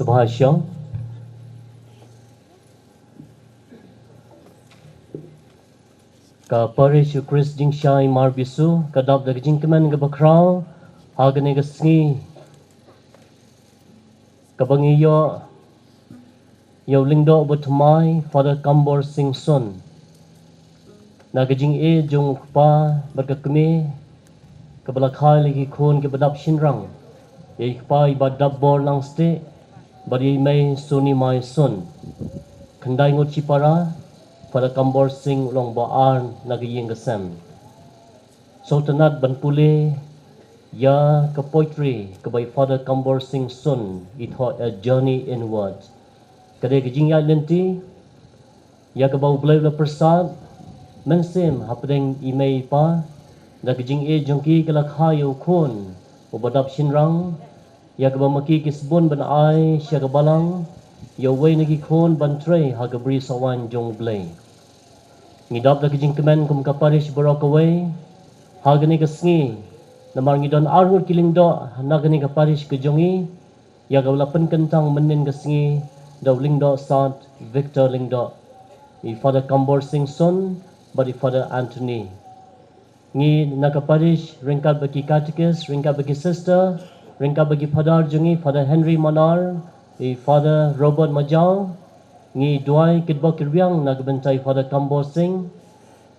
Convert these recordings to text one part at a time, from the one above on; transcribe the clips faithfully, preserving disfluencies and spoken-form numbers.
Bha shong. Ka Parish Eucharist Jingshai Marbisu ka dap da ka jingkmen kaba khraw ha kane ka sngi, kaba ngi ïoh ïa u lyngdoh bathymmai Father Kambor Singh Sun. Na ka jingïeit jong u kpa bad ka kmie, kaba la kha ïa ki khun kiba dap shynrang, ïa i kpa i Bah Dapbor Langstieh bad ïa i mei Suni Mai Sun. Khyndai ngut shipara, Father Kambor Singh u long ba ar na ka ïing ka sem. Sngewtynnat ban pule ïa ka poetry kaba i Father Kambor Singh Sun i thoh, A Journey Inward. Ka dei ka jingïaid lynti ïa kaba U Blei u la pyrsad mynsiem hapdeng i mei i pa, da ka jingïeit jong ki ka la kha ïa u khun uba dap shynrang, ïa kaba ma ki ki sbun ban ai sha ka balang ïa uwei na ki khun ban trei ha ka bri sawan jong U Blei. Ngi dap da ka jingkmen kum ka parish baroh kawei ha kane ka sngi, namar ngi don ar ngut ki lyngdoh na kane ka parish ka jong ngi, ïa kaba la pynkyntang mynnin ka sngi da u Lyngdoh Sat Victor Lyngdoh, i Father Kambor Singh Sun bad i Father Anthony. Ngi na ka parish, ryngkat bad ki katekis, ryngkat bad ki sister, ryngkat bad ki phadar jong ngi, Father Henry Manar, i Father Robert Majaw, ngi duwai kitbok kitrwiang na ka bynta i Father Kambor Singh,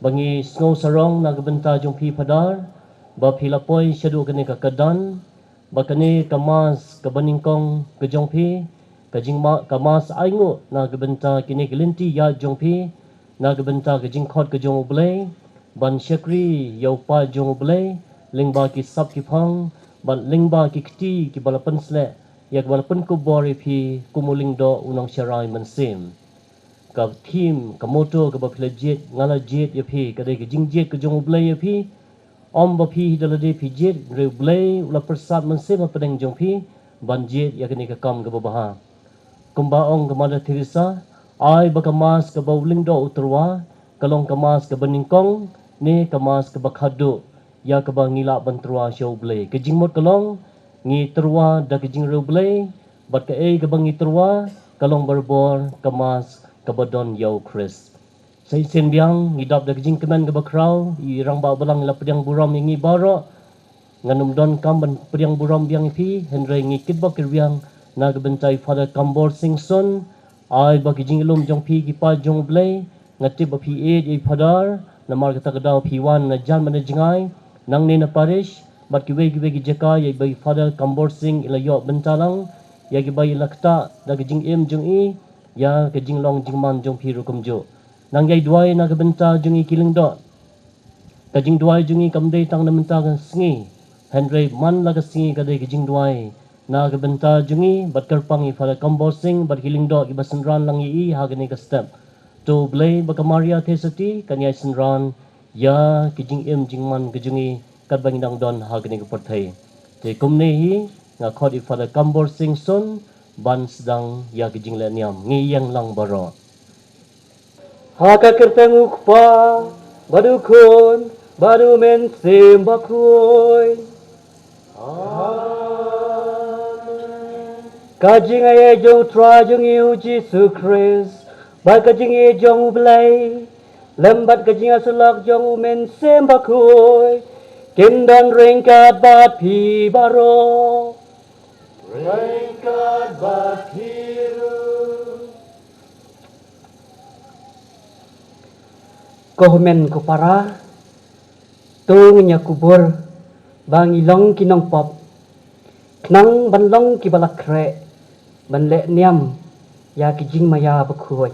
ba ngi sngew sarong na ka bynta jong phi phadar, ba phi la poi shaduh kane ka kyrdan, ba kane ka mass kaba nyngkong ka jong phi, ka jingma-, ka mass ainguh na ka bynta kine ki lynti ïaid jong phi, na ka bynta ka jingkhot ka jong U Blei, ban shakri ïa u paid jong U Blei lyngba ki sap ki phong, bad lyngba ki kti kiba la pynsleh, ïa kaba la pynkup bor ïa phi kum u lyngdoh u nongsharai mynsiem. Ka theme, ka motto kaba phi la jied, nga la jied ïa phi, ka dei ka jingjied ka jong U Blei ïa phi. Ym ba phi hi da lade phi jied, hynrei U Blei u la pyrsad mynsiem hapdeng jong phi ban jied ïa kane ka kam kaba bha. Kumba ong ka Mother Teresa, ai ba ka mass kaba u lyngdoh u tyrwa ka long ka mass kaba nyngkong ne ka mass kaba khatduh ïa kaba ngi lah ban tyrwa sha U Blei. Ka jingmut ka long, ngi tyrwa da ka jingriewblei, bad kaei kaba ngi tyrwa ka long barabor ka mass kaba don ïa U Khrist. Sa shisien biang, ngi dap da ka jingkmen kaba khraw, i Rangbah Balang i la pdiang burom ïa ngi baroh. Ngan ym don kam ban pdiang burom biang ïa phi, hynrei ngi kitbok kitrwiang na ka bynta i Father Kambor Singh Sun, ai ba ki jingïalum jong phi ki paid jong U Blei, nga tip ba phi ïeit ïa i Father, namar kata ka daw phi wan na jan bad na jngai, nangne na parish, bad kiwei kiwei ki jaka ïa ba i Father Kambor Singh i la ïoh bynta lang, ïa kiba i la ktah da ka jingim jong i, ïa ka jinglong jingman jong phi ruh kumjuh. Nang ïai duwai na ka bynta jong ngi ki lyngdoh. Ka jingduwai jong ngi kam dei tang na mynta ka sngi, hynrei man la ka sngi ka dei ka jingduwai na ka bynta jong ngi, bad kyrpang ïa i Father Kambor Singh bad ki lyngdoh kiba synran lang ïa i ha kane ka step. To U Blei bad ka Maria Theisotti kan ïai synran ïa ki jingim jingman ka jong ngi katba ngi dang don ha kane ka pyrthei. Te kumne hi nga khot ïa i Father Kambor Singh Sun ban sdang ïa ki jinglehniam. Ngi ïeng lang baroh. Ha ka kyrteng U Kpa, bad U Khun, bad U Mynsiem Bakhuid. Amen. Ka jingaiei jong U Trai jong ngi U Jisu Khrist, bad ka jingïeit jong U Blei, lem bad ka jingïasyllok jong U Mynsiem Bakhuid, kin don ryngkat bad phi baroh. Ryngkat bad phi ruh. Ko hynmen ko para, to ngin ïa kubur ba ngi long ki nongpop, khnang ban long kiba la khreh ban lehniam ïa ki jingmaïa bakhuid.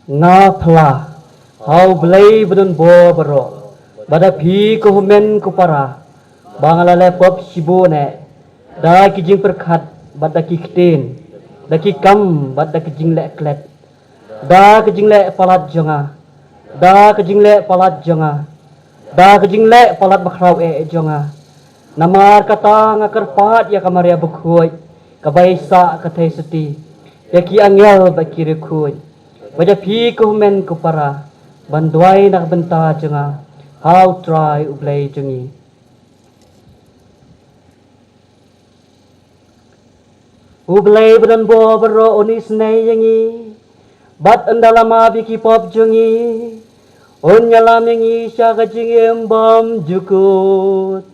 Nga phla ha U Blei badonbor baroh, bad ha phi ko hynmen ko para, ba nga la leh pop shibun eh, da ki jingpyrkhat bad da ki ktien, da ki kam bad da ki jingleh klet, da ki jingleh palat jong nga, da ki jingleh palat jong nga, da ki jingleh palat bakhraw eh jong nga. Namar kata nga kyrpad ïa ka Maria Bakhuid, kaba ïasah ka Theisotti, ïa ki angel bad ki riewkhuid, bad ïa phi ko hynmen ko para, ban duwai na ka bynta jong nga. Ha U Trai U Blei jong ngi. U Blei ba don bor baroh un isynei ïa ngi, bad un da lam ïa ki pop jong ngi, un ïalam ïa ngi sha ka jingim bymjukut.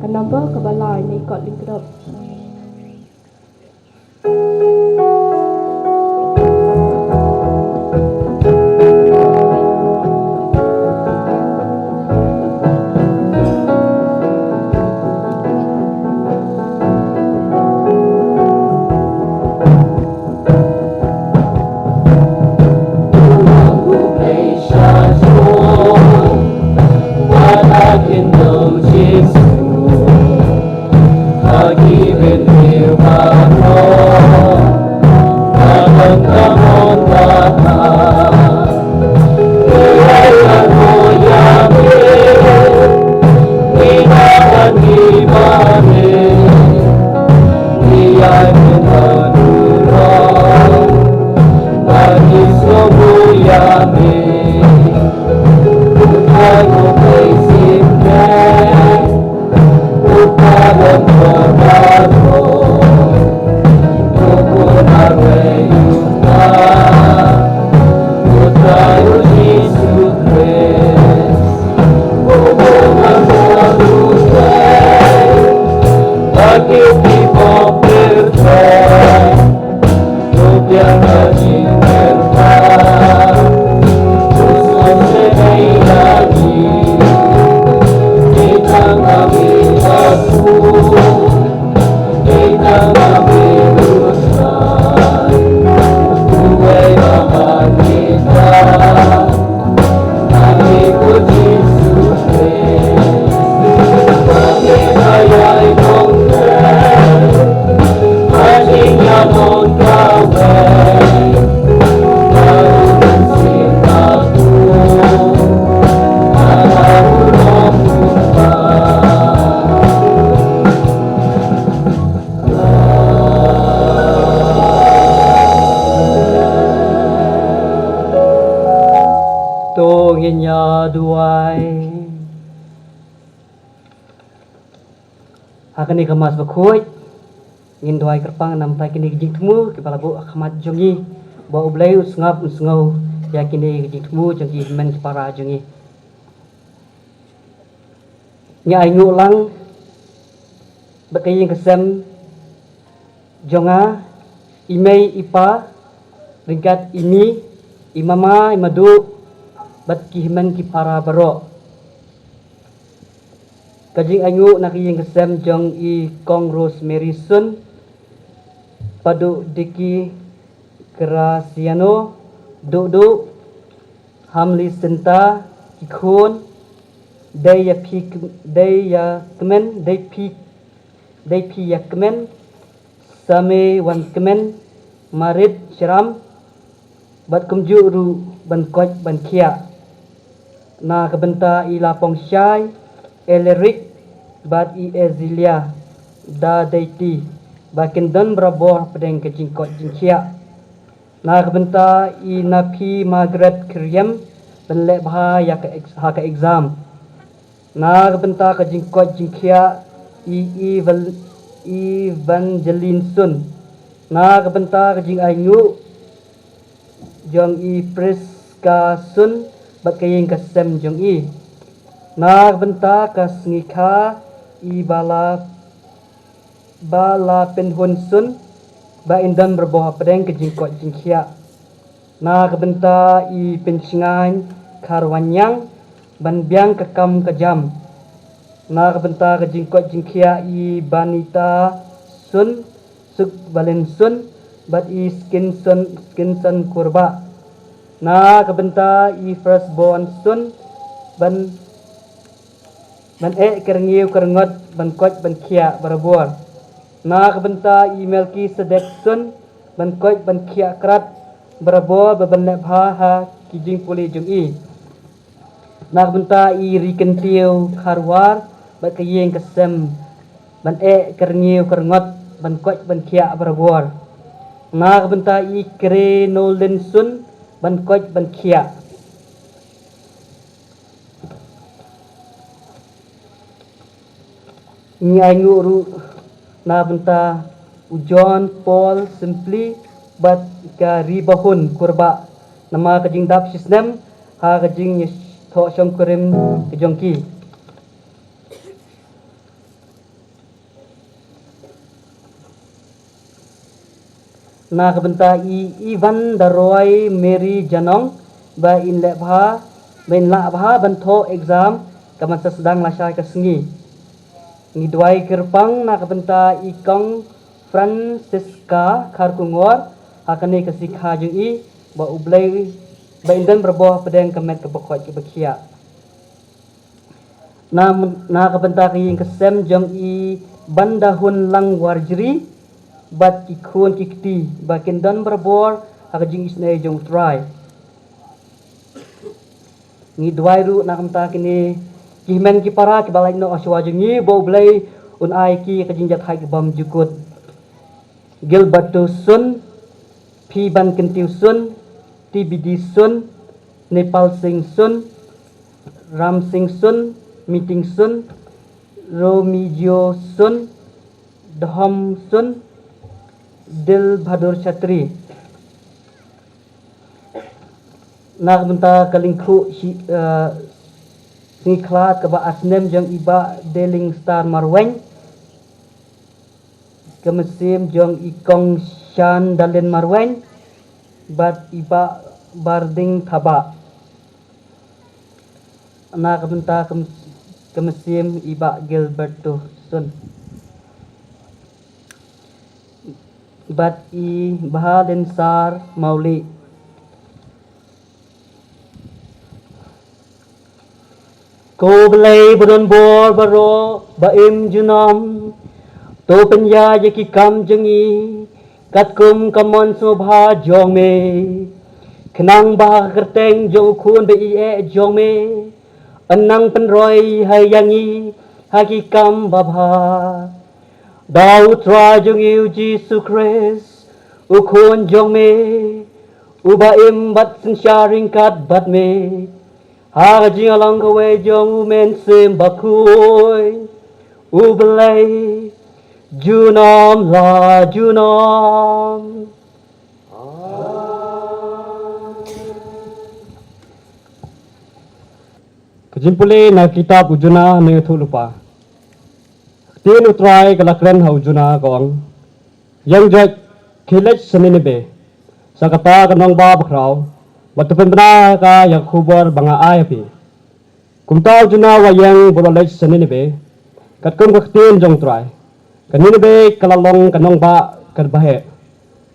Ka number kaba lai na i kot lyngkdop. To ngin ïa duwai. Ha kane ka Mass bakhuid ngin duwai kyrpang namar kine ki jingthmu kiba la buh ha khmat jong ngi, ba U Blei u sngap u sngew ïa kine ki jingthmu jong ki hynmen ki para jong ngi. Ngi ainguh lang Bad ka ïing ka sem jong nga, i mei i pa, ryngkat i mi, i mama i madu, bad ki hynmen ki para baroh. Ka jingainguh na ka ïing ka sem jong i Kong Rosemary Sun, Padu Diki Graciano, Dudu, Hamli Sinta, ki khun, Dei ïa phi, Dei ïa kmen, Dei phi, Dei phi ïa kmen, Same wan kmen, Marit Shram, bad kumjuh ruh ban koit ban khiah. Na ka bynta i Lapong Shai, Eleric, bad i Ezilia, da Deiti, ba kin don barabor pdeng ka jingkoit jingkhiah. Na ka bynta i Naphi Margaret Kyriem, ban leh bha ïa ka ex-, ha ka exam. Na ka bynta ka jingkoit jingkhiah i Evan-, Evangeline Sun. Na ka bynta ka jingainguh jong i Priska Sun bad ka ïing ka sem jong i. Na ka bynta ka sngi kha i Bala, Bala Pynhun Sun, ba in don barabor hapdeng ka jingkoit jingkhiah. Na ka bynta i Pynshngaiñ Kharwaniang, ban biang ka kam ka jam. Na ka bynta ka jingkoit jingkhiah i Banita Sun, Suk Valen Sun, bad i Skinson, Skinson Kurba. Na ka bynta i Firstborn Sun, ban, ban eh ka rngiew ka rngot, ban koit ban khiah barabor. Na ka bynta i Melkisedek Sun, ban koit ban khiah krat barabor, ba ban leh bha ha ki jingpule jong i. Na ka bynta i Ri Kyntiew Kharwar bad ka ïing ka sem, ban eh ka rngiew ka rngot, ban koit ban khiah barabor. Na ka bynta i Kre Nolin Sun, ban koit ban khiah. Ngi ainguh ruh na bynta u John Paul Simply bad ka Ri Bahun Kurbah, namar ka jingdap shisnem ha ka jingïathoh shongkurim ka jong ki. Na ka bynta i Ivan Daroi Mary Janong, ba in leh bha, ba in lah bha ban thoh exam ka ban sa sdang lashai ka sngi. Ngi duwai kyrpang na ka bynta i Kong Francisca Kharkongor, ha kane ka sngi kha jong i, ba U Blei, ba in don barabor hapdeng ka met kaba koit kaba khiah. Na, na ka bynta ka ïing ka sem jong i Bandahun Langwarjri, bad ki khun ki kti, ba kin don barabor ha ka jingisynei jong U Trai. Ngi duwai ruh na ka bynta kine ki hynmen ki para kiba lait noh ha shuwa jong ngi, ba U Blei un ai ki ka jingjahthait ka bymjukut. Gilberto Sun, Phiban Kyntiew Sun, T B D Sun, Nepal Singh Sun, Ram Singh Sun, Meeting Sun, Romeo Sun, Dhom Sun, Dil Bahadur Chatri. Na ka bynta ka lyngkhuh shi, eh, sngi khlad kaba ar snem jong i Bah Deling Star Marwein, ka mynsiem jong i Kong Shan Dalin Marwein, bad i Bah Barding Thabah. Na ka bynta ka mys-, ka mynsiem i Bah Gilberto Sun, bad i Bah Lensar Mawlieh. Ko Blei ba don bor baroh ba im junom, to pynïaid ïa ki kam jong ngi katkum ka mon sngewbha jong me, khnang ba ha ka kyrteng jong U Khun ba ïeit jong me yn nang pynroi ha ïa ngi ha ki kam babha. Da U Trai jong ngi U Jisu Khrist, U Khun jong me, uba im bad synshar ryngkat bad me, ha ka jinglong kawei jong U Mynsiem Bakhuid, U Blei, junom la junom. Ka jingpule na ka kitab u Jonah mynta lypa. Ktien U Trai ka la kren ha u Jona, ka ong: Ïeng, Jona, khie leit sha Ninibe, sha kata ka nongbah bakhraw, bad to pynbna ïa ka ïa ka khubor ba nga ai ha phi. Kumta u Jona u la ïeng bad u la leit sha Ninibe, katkum ka ktien jong U Trai. Ka Ninibe ka la long ka nongbah kaba heh,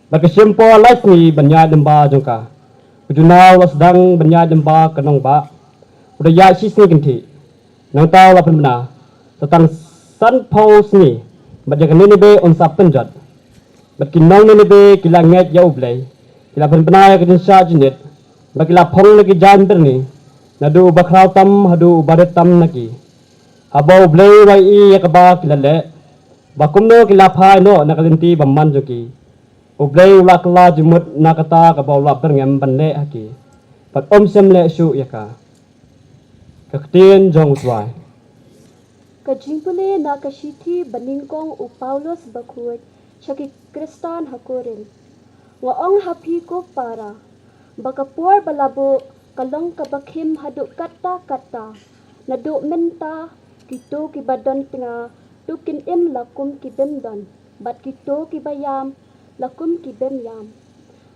bad ka shim por lai sngi ban ïaid lyngba jong ka. U Jona u la sdang ban ïaid lyngba ka nongbah, u da ïaid shi sngi kynthih. Nangta u la pynbna, sa tang sanphew sngi, bad ïa ka Ninibe un sa pynjot. Bad ki nong Ninibe ki la ngeit ïa U Blei, ki la pynbna ïa ka jingshah jingit, bad ki la phong na ki jaiñ byrni, naduh u bakhraw tam haduh u barit tam na ki. Haba U Blei u la ïohi ïa kaba ki la leh, ba kumno ki la phai noh na ka lynti bymman jong ki, U Blei u la kylla jingmut na kata kaba u la byrngem ban leh ha ki, bad um shym leh shuh ïa ka. Ka ktien jong U Trai. Ka jingpule na ka shithi banyngkong u Paulus bakhuid sha ki Khristan ha Korinth. Nga ong ha phi ko para, ba ka por ba la buh ka long kaba khim haduh katta katta. Naduh mynta kito kiba don tnga to kin im la kum ki bym don, bad kito kiba ïam la kum ki bym ïam,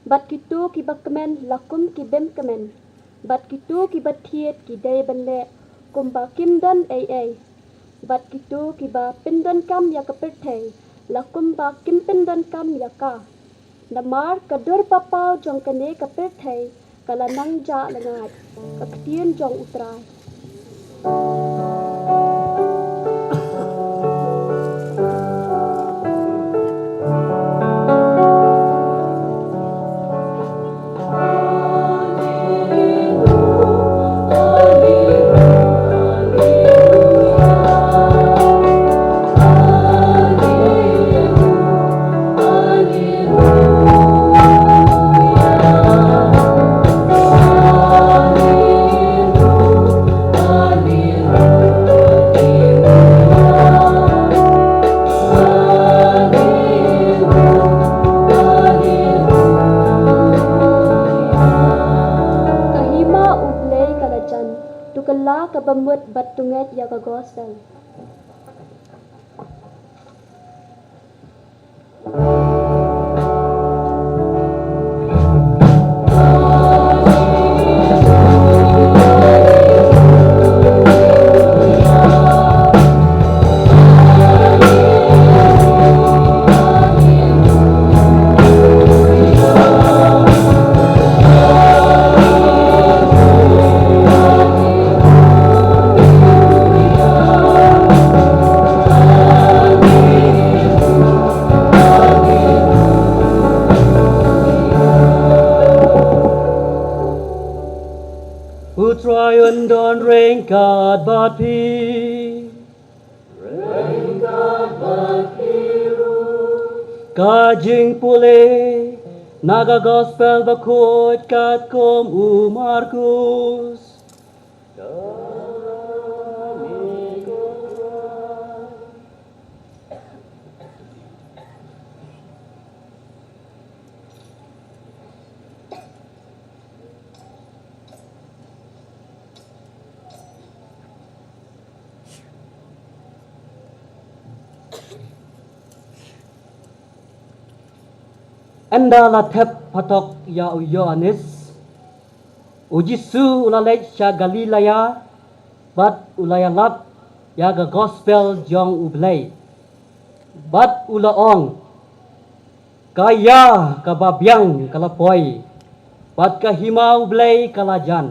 bad kito kiba kmen la kum ki bym kmen, bad kito kiba thied ki dei ban leh kumba kim don ei ei, bad kito kiba pyndonkam ïa ka pyrthei la kumba kim pyndonkam ïa ka. Namar ka dur ba paw jong kane ka pyrthei ka la nang jah lyngngoh. Ka ktien jong U Trai. Ka hima U Blei ka la jan, to kylla kaba mut bad to ngeit ïa ka gospel. U Trai un don ryngkat bad phi. Ka jingpule na ka gospel bakhuid katkum u Markus. Ynda la thep phatok ïa u Ïoannis, u Jisu u la leit sha Galilaya, bad u la ïalap ïa ka gospel jong U Blei. Bad u la ong, ka ïa kaba biang ka la poi, bad ka hima U Blei ka la jan.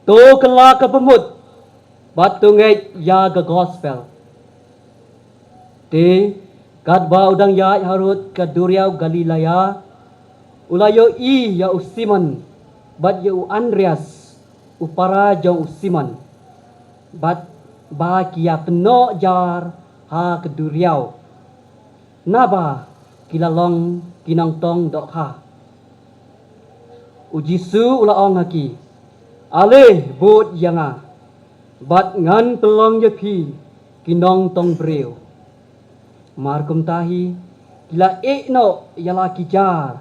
To kylla kaba mut, bad to ngeit ïa ka gospel. Te katba u dang ïaid harud ka duriaw Galilaya, u la ïohi ïa u Simon bad ïa u Andreas, u para jong u Simon, bad ba ki ïa pynnoh jar ha ka duriaw, naba ki la long ki nongtong dohkha. U Jisu u la ong ha ki, ale bud ïa nga, bad ngan pynlong ïa phi ki nongtong briew. Mar kumta hi ki la ïeh noh ïa la ki jar,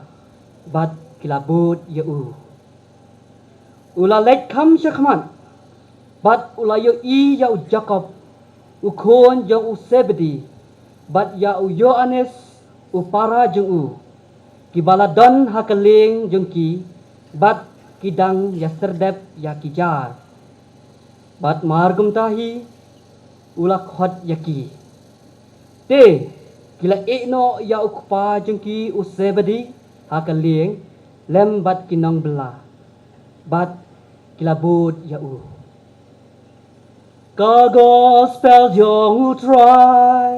bad ki la bud ïa u. U la leit kham shakhmat, bad u la ïohi ïa u Jakob, u khun jong u Sebedi, bad ïa u Ïoannis u para jong u, kiba la don ha ka lieng jong ki, bad ki dang ïa syrdep ïa ki jar. Bad mar kumta hi u la khot ïa ki. Te ki la ïeh noh ïa u kpa jong ki u Sebedi ha ka lieng lem bad ki nongbylla, bad ki la bud ïa u. Ka gospel jong u Trai.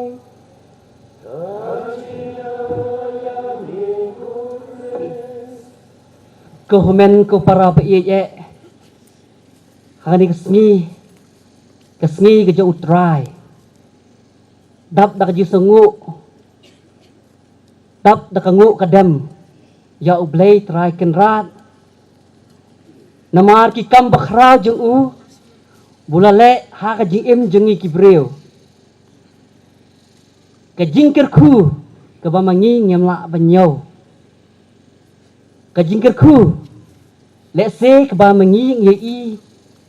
Ko hynmen ko para ba ïeit, ha kane ka sngi, ka sngi ka jong u Trai, dap da ka jingsngew, dap da ka nguh ka dem ïa u Blei Trai Kynrad. Namar ki kam bakhraw jong u ba u la leh ha ka jingim jong ngi ki briew. Ka jingkyrkhu kaba ma ngi ngim lah ban ñiew. Ka jingkyrkhu, lehse kaba ma ngi ngi ïohi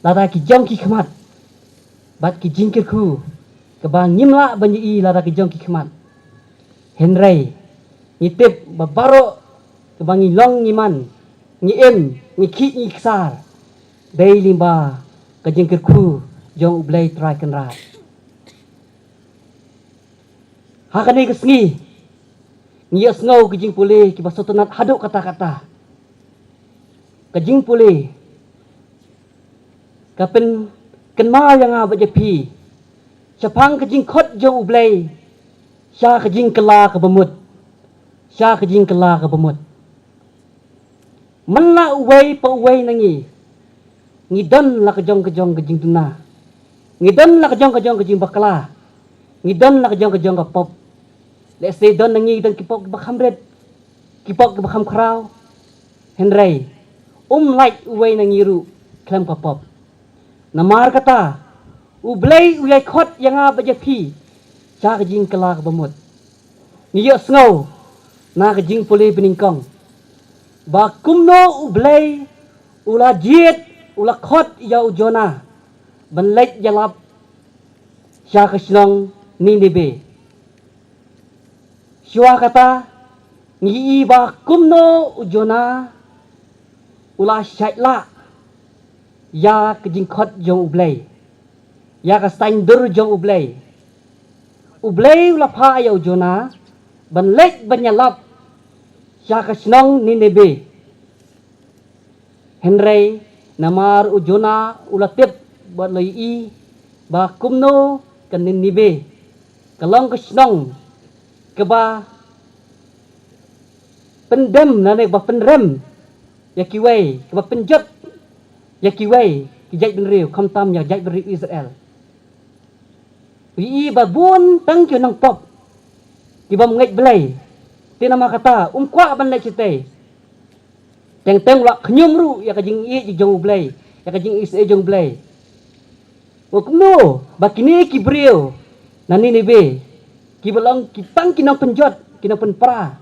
lada ki jong ki khmat, bad ki jingkyrkhu kaba ngim lah ban ïohi lada ki jong ki khmat. Hynrei ngi tip ba baroh kaba ngi long ngi man, ngi im, ngi khih ngi ksar, dei lyngba ka jingkyrkhu jong u Blei Trai Kynrad. Ha kane ka sngi ngi ïohsngew ka jingpule kiba sngewtynnat haduh katta katta. Ka jingpule ka pynkynmaw ïa nga bad ïa phi shaphang ka jingkhot jong u Blei sha ka jingkylla kaba mut, sha ka jingkylla kaba mut. Man la uwei pa uwei na ngi, ngi don la ka jong ka jong ka jingduna, ngi don la ka jong ka jong ka jingbakla, ngi don la ka jong ka jong ka pop. Lehse don na ngi don ki pop kiba kham rit, ki pop kiba kham khraw. Hynrei um lait uwei na ngi ruh khlem ka pop. Namar kata u Blei u ïai khot ïa nga bad ïa phi sha ka jingkylla kaba mut. Ngi ïohsngew na ka jingpule banyngkong ba kumno u Blei u la jied, u la khot ïa u Jona ban leit ïalap sha ka shnong Ninibe. Shuwa kata ngi ïohi ba kumno u Jona u la shait lah ïa ka jingkhot jong u Blei, ïa ka saiñdur jong u Blei. U Blei u la phah ïa u Jona ban leit ban ïalap sha ka shnong Ninibe. Hynrei namar u Jona u la tip bad la ïohi ba kumno ka Ninibe ka long ka shnong kaba pyndem lane ba pynrem ïa kiwei, kaba pynjot ïa kiwei ki jaitbynriew, khamtam ïa jaitbynriew Israel. Ïohi ba bun tang ki nongpop, ki bym ngeit Blei. Te namar kata um kwah ban leit shatei. Teng teng u la khñium ruh ïa ka jingïeit jong u Blei, ïa ka jingïeit jong u Blei. Ba kumno ba kine ki briew na Ninibe, kiba long ki tang ki nongpynjot, ki nongpynpra,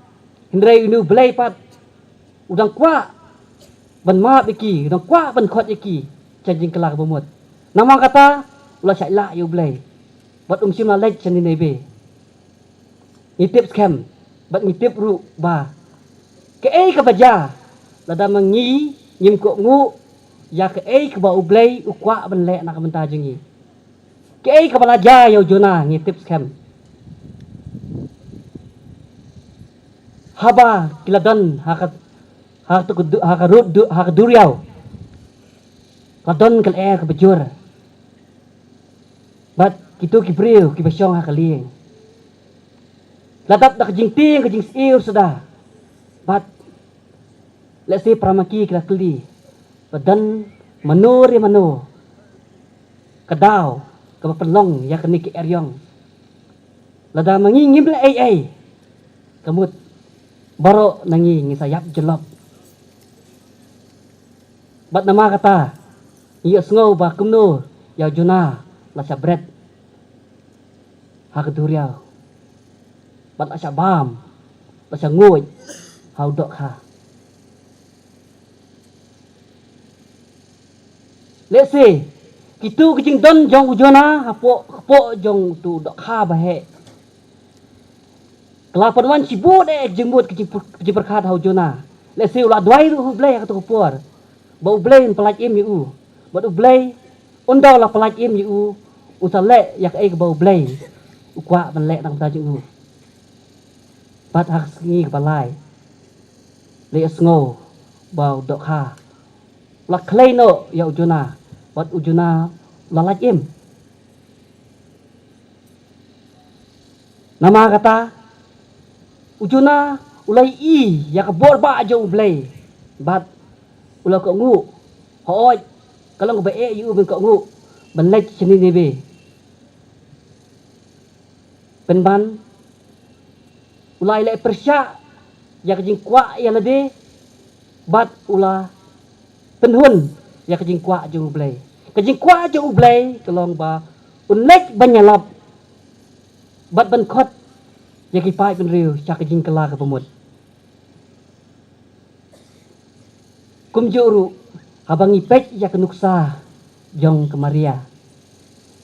hynrei une u Blei pat u dang kwah ban map ïa ki, u dang kwah ban khot ïa ki sha jingkylla kaba mut. Namar kata u la shait lah ïa u Blei bad um shym la leit sha Ninibe. Ngi tip skhem bad ngi tip ruh ba kaei kaba jia lada ma ngi ngim kohnguh ïa kaei kaba u Blei u kwah ban leh na ka bynta jong ngi. Kaei kaba la jia ïa u Jona ngi tip skhem. Haba ki la don ha ka, ha ka, ha ka rud du-, ha ka duriaw, la don ka lyer kaba jur. Bad kito ki briew kiba shong ha ka lieng la dap da ka jingtieng ka jingsniew suda. Bad lehse para ma ki ki la kylli ba don mano re mano ka daw kaba pynlong ïa kane ka eriong. Lada ma ngi ngim leh ei ei, ka mut baroh na ngi ngi sa ïap jyllop. Bad namar kata ngi ïohsngew ba kumno ïa u Jona la shah bret ha ka duriaw bad la shah bam, la shah nguid ha u dohkha. Lehse Kito ki jingdon jong u Jonah hapoh, hapoh jong uto u dohkha baheh, ka la pynwan shibun eh ka jingmut, ka jingpyrkhat ha u Jonah. Lehse u la duwai ruh ha u Blei ha kato ka por ba u Blei un pyllait im ïa u. Bad u Blei, ynda u la pyllait im ïa u, u sa leh ïa kaei kaba u Blei u kwah ban leh na ka bynta jong u. Bad ha ka sngi kaba lai, leh ïa sngew ba u dohkha u la khlei noh ïa u Jonah, bad u Jonah u la lait im. Namar kata, u Jonah u la ïohi ïa ka bor ba jong u Blei, bad u la kohnguh, hooid, ka long kaba eh ïa u ban kohnguh ban leit sha Nineveh. Pynban, u la ïaleh pyrshah ïa ka jingkwah ïa lade, bad u la pynhun ïa ka jingkwah jong u Blei. Ka jingkwah jong u Blei ka long ba un leit ban ïalap bad ban khot ïa ki paid bynriew sha ka jingkylla kaba mut. Kumjuh ruh, haba ngi peit ïa ka nuksa jong ka Maria.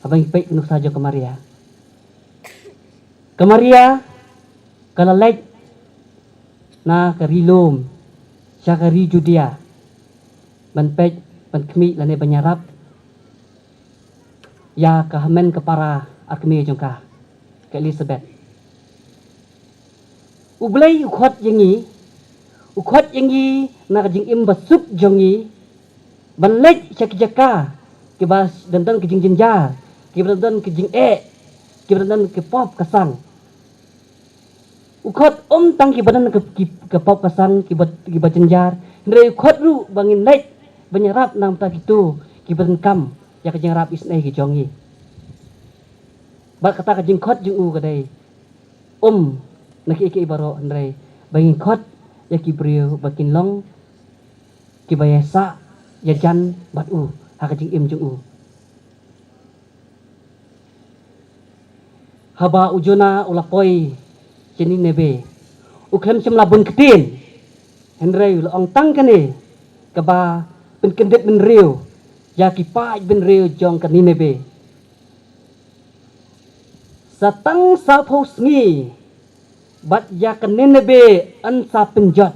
Haba ngi peit ka nuksa jong ka Maria. Ka Maria ka la leit na ka ri lum sha ka ri Judia ban peit, ban khmih lane ban ïarap ïa ka hynmen ka para ar kmie jong ka, ka Elisabet. U Blei u khot ïa ngi, u khot ïa ngi na ka jingim ba suk jong ngi ban leit sha ki jaka kiba don don ka jingjynjar, kiba don don ka jingeh, kiba don don ka pop ka sang. U khot ym tang kiba don ka, ki, ka pop ka sang, kiba, kiba jynjar, hynrei u khot ruh ba ngin leit ban ïarap na ka bynta kito kiba donkam ïa ka jingïarap isynei ki jong ngi. Bad kata ka jingkhot jong u ka dei ym na kiei kiei baroh, hynrei ba ngin khot ïa ki briew ba kin long kiba ïasah ïajan bad u ha ka jingim jong u. Haba u Jonah u la poi sha Nineveh, u khlem shym la bun ktien, hynrei u la ong tang kane kaba pynkyndit bynriew ïa ki paid bynriew jong ka Nineveh. Sa tang saphew sngi bad ïa ka Nineveh yn sa pynjot.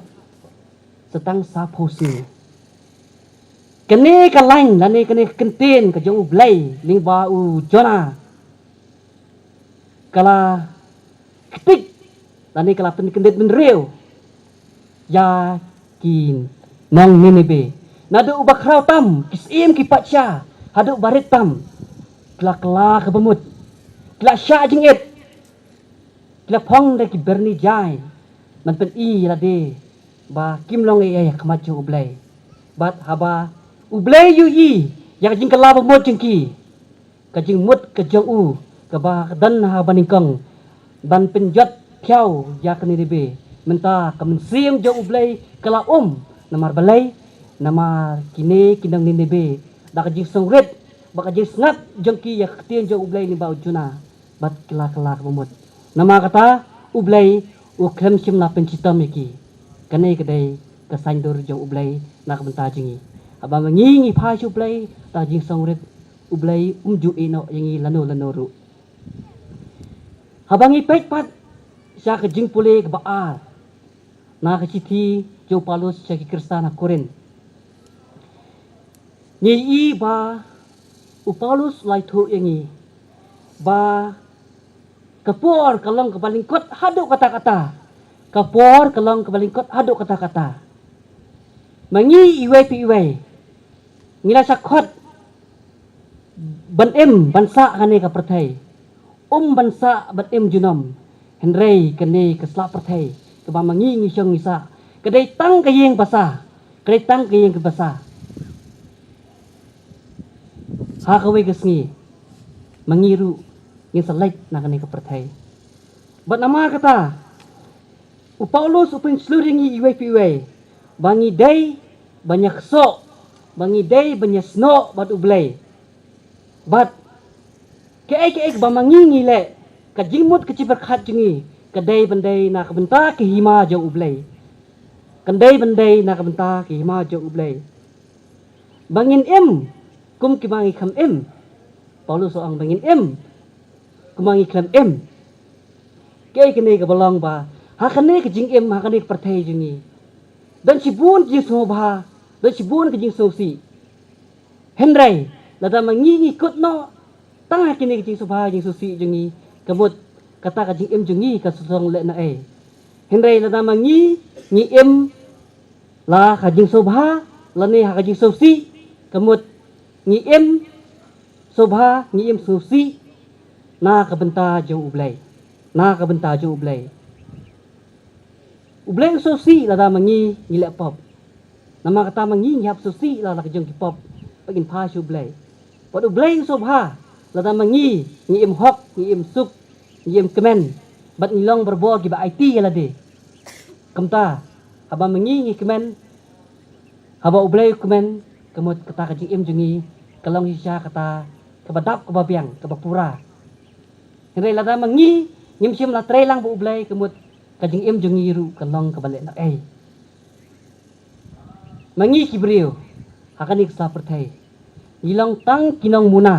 Sa tang saphew sngi. Kane ka lain lane kane ka kyntien ka jong u Blei lyngba u Jonah ka la ktik lane ka la pynkyndit bynriew ïa ki nong Nineveh. Naduh uba khraw tam, ki syiem ki patsha, haduh ba rit tam, ki la kylla kaba mut, ki la shah jingit, ki la phong da ki byrni jai ban pyni ïa lade ba kim long ei ei ha khmat jong u Blei. Bad haba u Blei u ïohi ïa ka jingkylla ba mut jong ki, ka jingmut ka jong u kaba ka don ha ba nyngkong ban pynjot thiaw ïa ka Nineveh, mynta ka mynsiem jong u Blei ka la um. Namar balei? Namar kine ki nong Nineveh, da ka jingsngewrit bad ka jingsngat jong ki ïa ka ktien jong u Blei lyngba u Jonah, bad ki la kylla kaba mut. Namar kata u Blei u khlem shym la pynshitom ïa ki. Kane ka dei ka saiñdur jong u Blei na ka bynta jong ngi. Haba ma ngi ngi phai sha u Blei da ka jingsngewrit, u Blei um ju ïehnoh ïa ngi lano lano ruh. Haba ngi peit pat sha ka jingpule kaba ar na ka shithi jong u Paulus sha ki Khristan ha Korinth, ngi ïohi ba u Paulus u la ïathuh ïa ngi ba ka por ka long kaba lyngkot haduh katta katta. Ka por ka long kaba lyngkot haduh katta katta. Ma ngi iwei pa iwei ngi la shah khot ban im ban sah ha kane ka pyrthei. Um ban sah ban im junom, hynrei kane ka sla pyrthei kaba ma ngi ngi shong ngi sah, ka dei tang ka ïing basa, ka dei tang ka ïing basa. Ha kawei ka sngi ma ngi ruh ngin sa leit na kane ka pyrthei. Bad namar kata u Paulus u pynshlur ïa ngi iwei pa iwei ba ngi dei ban ïaksoh, ba ngi dei ban ïasnoh bad u Blei. Bad kaei kaei ba ma ngi ngi leh, ka jingmut ka jingpyrkhat jong ngi, ka dei ban dei na ka bynta ka hima jong u Blei. Ka dei ban dei na ka bynta ka hima jong u Blei. Ba ngin im kum ki ba ngi khlem im. Paulus u ong ba ngin im kum ba ngi khlem im. Kaei kane kaba long ba ha kane ka jingim, ha kane ka pyrthei jong ngi, don shibun jingsngewbha, don shibun ka jingsngewsih. Hynrei lada ma ngi ngi kut noh tang ha kine ki jingsngewbha jingsngewsih jong ngi, ka mut kata ka jingim jong ngi kan sa long lehnohei. Hynrei lada ma ngi ngi im la ha ka jingsngewbha lane ha ka jingsngewsih, ka mut ngi im sngewbha, ngi im sngewsih na ka bynta jong U Blei, na ka bynta jong U Blei. U Blei u sngewsih lada ma ngi ngi leh pop. Namar kata ma ngi ngi hap sngewsih la ka jong ki pop ba ngin phai sha U Blei. Bad U Blei u sngewbha lada ma ngi ngi im hok, ngi im suk, ngi im kmen, bad ngi long barabor kiba aiti ïa lade. Kumta haba ma ngi ngi kmen, haba U Blei u kmen, ka mut kata ka jingim jong ngi ka long shisha kata kaba dap, kaba biang, kaba pura. Hynrei lada ma ngi ngim shym la trei lang bad U Blei, ka mut ka jingim jong ngi ruh ka long kaba lehnohei. Ma ngi ki briew ha kane ka sla pyrthei, ngi long tang ki nongmuna.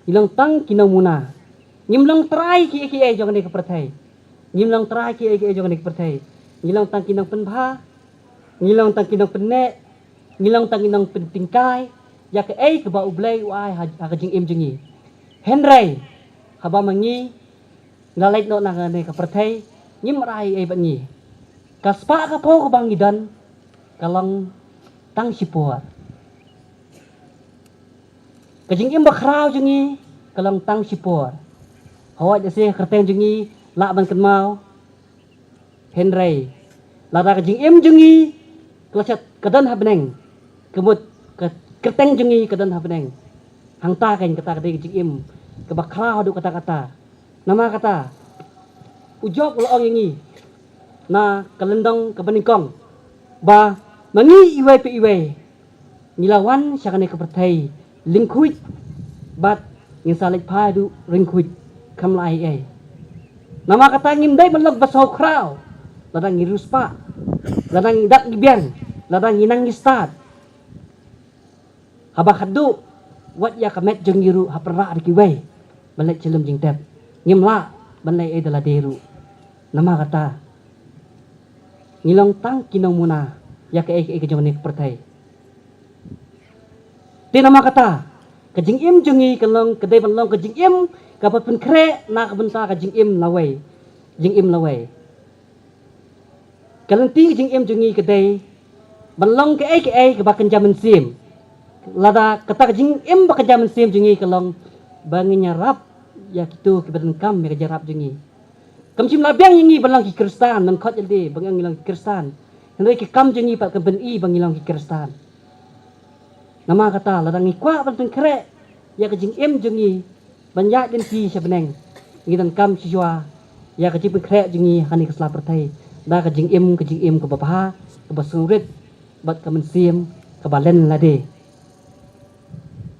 Ngi long tang ki nongmuna. Ngim long trai kiei kiei jong kane ka pyrthei. Ngim long trai kiei kiei jong kane ka pyrthei. Ngi long tang ki nongpynbha. Ngi long tang ki nongpynneh. Ngi long tang ki nongpyntyngkai ïa kaei kaba U Blei u ai ha, ha ka jingim jong ngi. Hynrei haba ma ngi ngi la leit noh na kane ka pyrthei, ngim rai ei bad ngi. Ka spah ka phew kaba ngi don ka long tang shipor. Ka jingim bakhraw jong ngi ka long tang shipor. Hooid, lehse ka kyrteng jong ngi lah ban kynmaw. Hynrei lada ka jingim jong ngi ka la shet, ka don ha bneng, ka mut ka kyrteng jong ngi ka don ha bneng, hangta keiñ kata ka dei ka jingim kaba khraw haduh katta katta. Namar kata u Job u la ong ïa ngi na ka lyndong kaba nyngkong ba ma ngi iwei pa iwei ngi la wan sha kane ka pyrthei lyngkhuid bad ngin sa leit phai haduh ryngkhuid, kham lah ei ei. Namar kata ngim dei ban long ba sngewkhraw lada ngi riewspah, lada ngi dap ngi biang, lada ngi nang ngi stad. Haba khatduh wat ïa ka met jong ngi ruh hap pynrah da kiwei ban leit sha lum jingtep, ngim lah ban leh ei da lade ruh. Namar kata ngi long tang ki nongmuna ïa kaei kaei ka jong kane ka pyrthei. Te namar kata ka jingim jong ngi ka long, ka dei ban long ka jingim kaba pynkhreh na ka bynta ka jingim lawei, jingim lawei. Ka lynti ka jingim jong ngi ka dei ban long kaei kaei kaba kynja mynsiem. Lada kata ka jingim ba kynja mynsiem jong ngi ka long ba ngin ïarap ïa kito kiba donkam ïa ka jingïarap jong ngi. Kam shym la biang ïa ngi ban long ki Khristan, ban khot ïalade ba ngi long ki Khristan. Hynrei ki kam jong ngi pat kam pyni ba ngi long ki Khristan. Namar kata lada ngi kwah ban pynkhreh ïa ka jingim jong ngi ban ïaid lynti sha bneng, ngi donkam shuwa ïa ka jingpynkhreh jong ngi ha kane ka sla pyrthei da ka jingim, ka jingim kaba bha, kaba sngewrit bad ka mynsiem kaba len lade.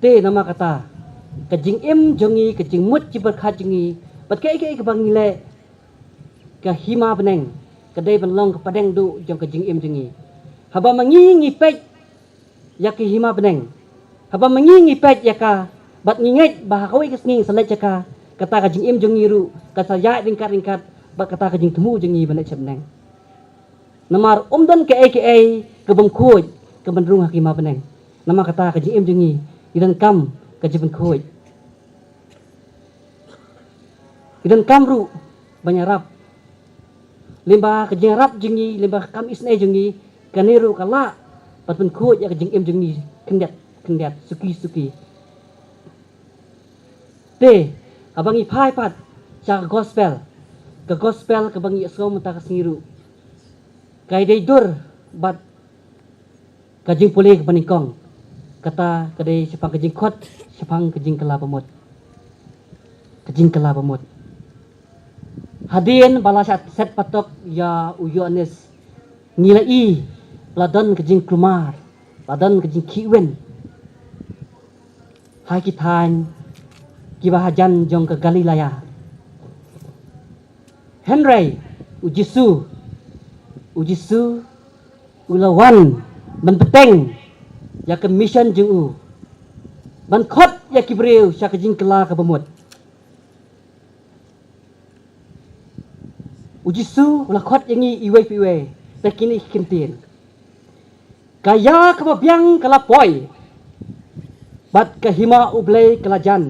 Te namar kata ka jingim jong ngi, ka jingmut jingpyrkhat jong ngi bad kaei kaei kaba ngi leh, ka hima bneng ka dei ban long ka pdeng duh jong ka jingim jong ngi. Haba ma ngi ngi peit ïa ka hima bneng, haba ma ngi ngi peit ïa ka bad ngi ngeit ba ha kawei ka sngi sa leit ïa ka, kata ka jingim jong ngi ruh ka sa ïaid ryngkat ryngkat bad kata ka jingthmu jong ngi ban leit sha bneng. Namar um don kaei kaei ka bym khuid ka ban rung ha ka hima bneng. Namar kata ka jingim jong ngi ngi donkam ka jingpynkhuid. Ngi donkam ruh ban ïarap. Lyngba ka jingïarap jong ngi, lyngba ka kam isynei jong ngi, kane ruh ka lah ban pynkhuid ïa ka jingim jong ngi khyndiat khyndiat, suki suki. Te haba ngi phai pat sha ka gospel, ka gospel kaba ngi ïohsngew mynta ka sngi ruh ka dei dur bad ka jingpule kaba nyngkong. Kata ka dei shaphang ka jingkhot, shaphang ka jingkylla bamut. Ka jingkylla bamut. Hadien ba la shah set patok ïa u Ïoannis, ngi la i ba la don ka jingkulmar, la don ka jingkhih win ha ki thaiñ kiba hajan jong ka Galilaya. Hynrei u Jisu, u Jisu u la wan ban bteng ïa ka mission jong u. ban khot ïa ki briew sha ka jingkylla kaba mut. U Jisu u la khot ïa ngi iwei pa iwei da kine ki kyntien. Ka ïa kaba biang ka la poi, bad ka hima U Blei ka la jan.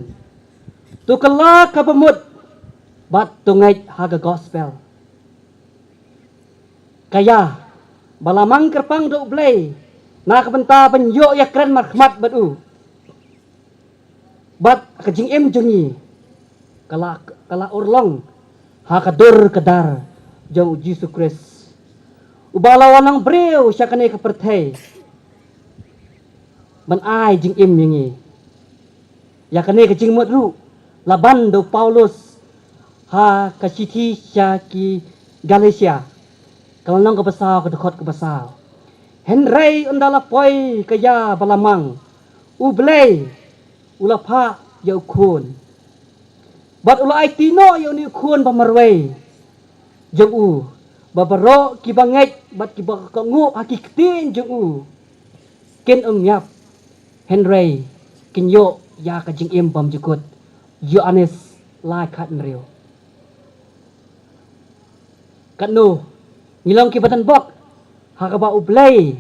To kylla kaba mut, bad to ngeit ha ka gospel. Ka ïa ba la mang kyrpang da U Blei na ka bynta ban ïoh ïakren markhmat bad u. Bad ka jingim jong ngi ka la, ka la urlong ha ka dur ka dar jong U Jisu Khrist, uba la wan long briew sha kane ka pyrthei ban ai jingim ïa ngi. Ïa kane ka jingmut ruh la ban da u Paulus ha ka shithi sha ki Galatia, ka lynnong kaba saw, ka dkhot kaba saw. Hynrei ynda la poi ka ïa ba la mang, U Blei u la phah ïa u Khun, bad u la aiti noh ïa une u Khun ba marwei jong u, ba baroh kiba ngeit bad kiba kohnguh ha ki ktien jong u kin ym ïap, hynrei kin ïoh ïa ka jingim bymjukut. Ïoannis lai khat hynriew. Katno ngi long kiba don bok ha kaba U Blei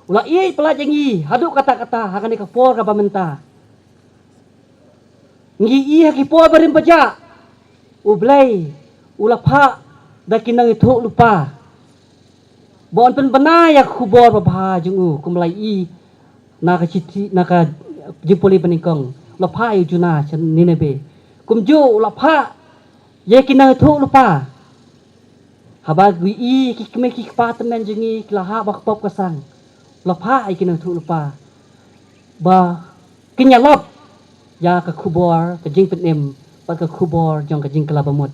u la ïeit palat ïa ngi haduh katta katta ha kane ka por kaba mynta. Ngi i ha ki por barim bajah, U Blei u la phah da ki nongïathuhlypa ba un pynbna ïa ka khubor babha jong u, kum la i na ka shithi, na ka Jingpule banyngkong, u la phah ïa u Jona sha Nineveh. Kumjuh u la phah ïa ki nongïathuhlypa. Haba ngi i ki kmie ki kpa tymmen jong ngi ki la hap ha ka pop ka sang, u la phah ïa ki nongïathuhlypa ba kin ïalap ïa ka khubor ka jingpynim bad ka khubor jong ka jingkylla bamut.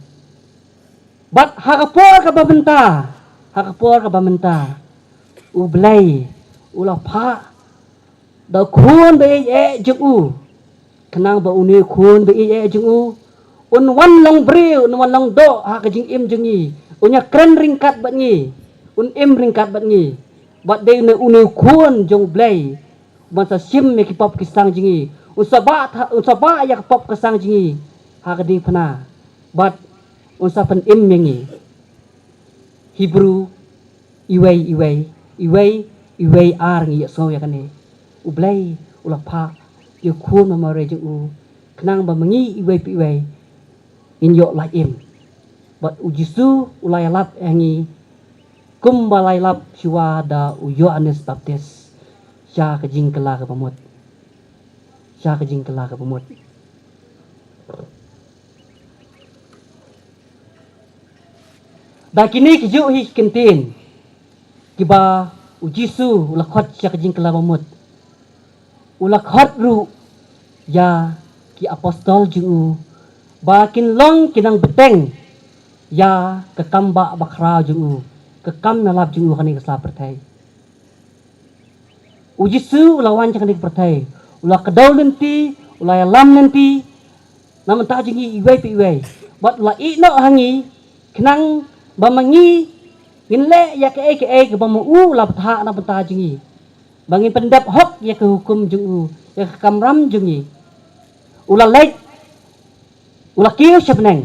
Bad ha ka por kaba mynta, ha ka por kaba mynta, U Blei u la phah da u Khun ba ïeit eh jong u, khnang ba une u Khun ba ïeit eh jong u un wan long briew, un wan long doh ha ka jingim jong ngi, un ïakren ryngkat bad ngi, un im ryngkat bad ngi. Bad dei une, une u Khun jong U Blei uban sa shim ïa ki pop ki sang jong ngi, un sa bah tha-, un sa bah ïa ka pop ka sang jong ngi ha ka diengphna, bad un sa pynim ïa ngi. Hebru iwei iwei, iwei iwei ar ngi ïohsngew ïa kane. U Blei u la phah ïa u Khun ba marwei jong u, khnang ba ma ngi iwei pa iwei ngin ïoh lait im. Bad U Jisu u la ïalap ïa ngi kumba la ïalap shuwa da u Ïoannis Baptis sha ka jingkylla kaba mut. Sha ka jingkylla kaba mut. Da kine ki juh hi ki kyntien kiba U Jisu u la khot sha ka jingkylla bamut, u la khot ruh ïa ki apostol jong u ba kin long ki nongbteng ïa ka kam ba, ba khraw jong u, ka kam ïalap jong u ha kane ka sla pyrthei. U Jisu u la wan sha kane ka pyrthei, u la kdew lynti, u la ïalam lynti na bynta jong ngi iwei pa iwei. Bad u la ïeh noh ha ngi khnang ba ma ngi ngin leh ïa kaei kaei kaba ma u u la bthah na bynta jong ngi, ba ngin pyndep hok ïa ka hukum jong u, ïa ka kamram jong ngi. U la leit, u la kiew sha bneng,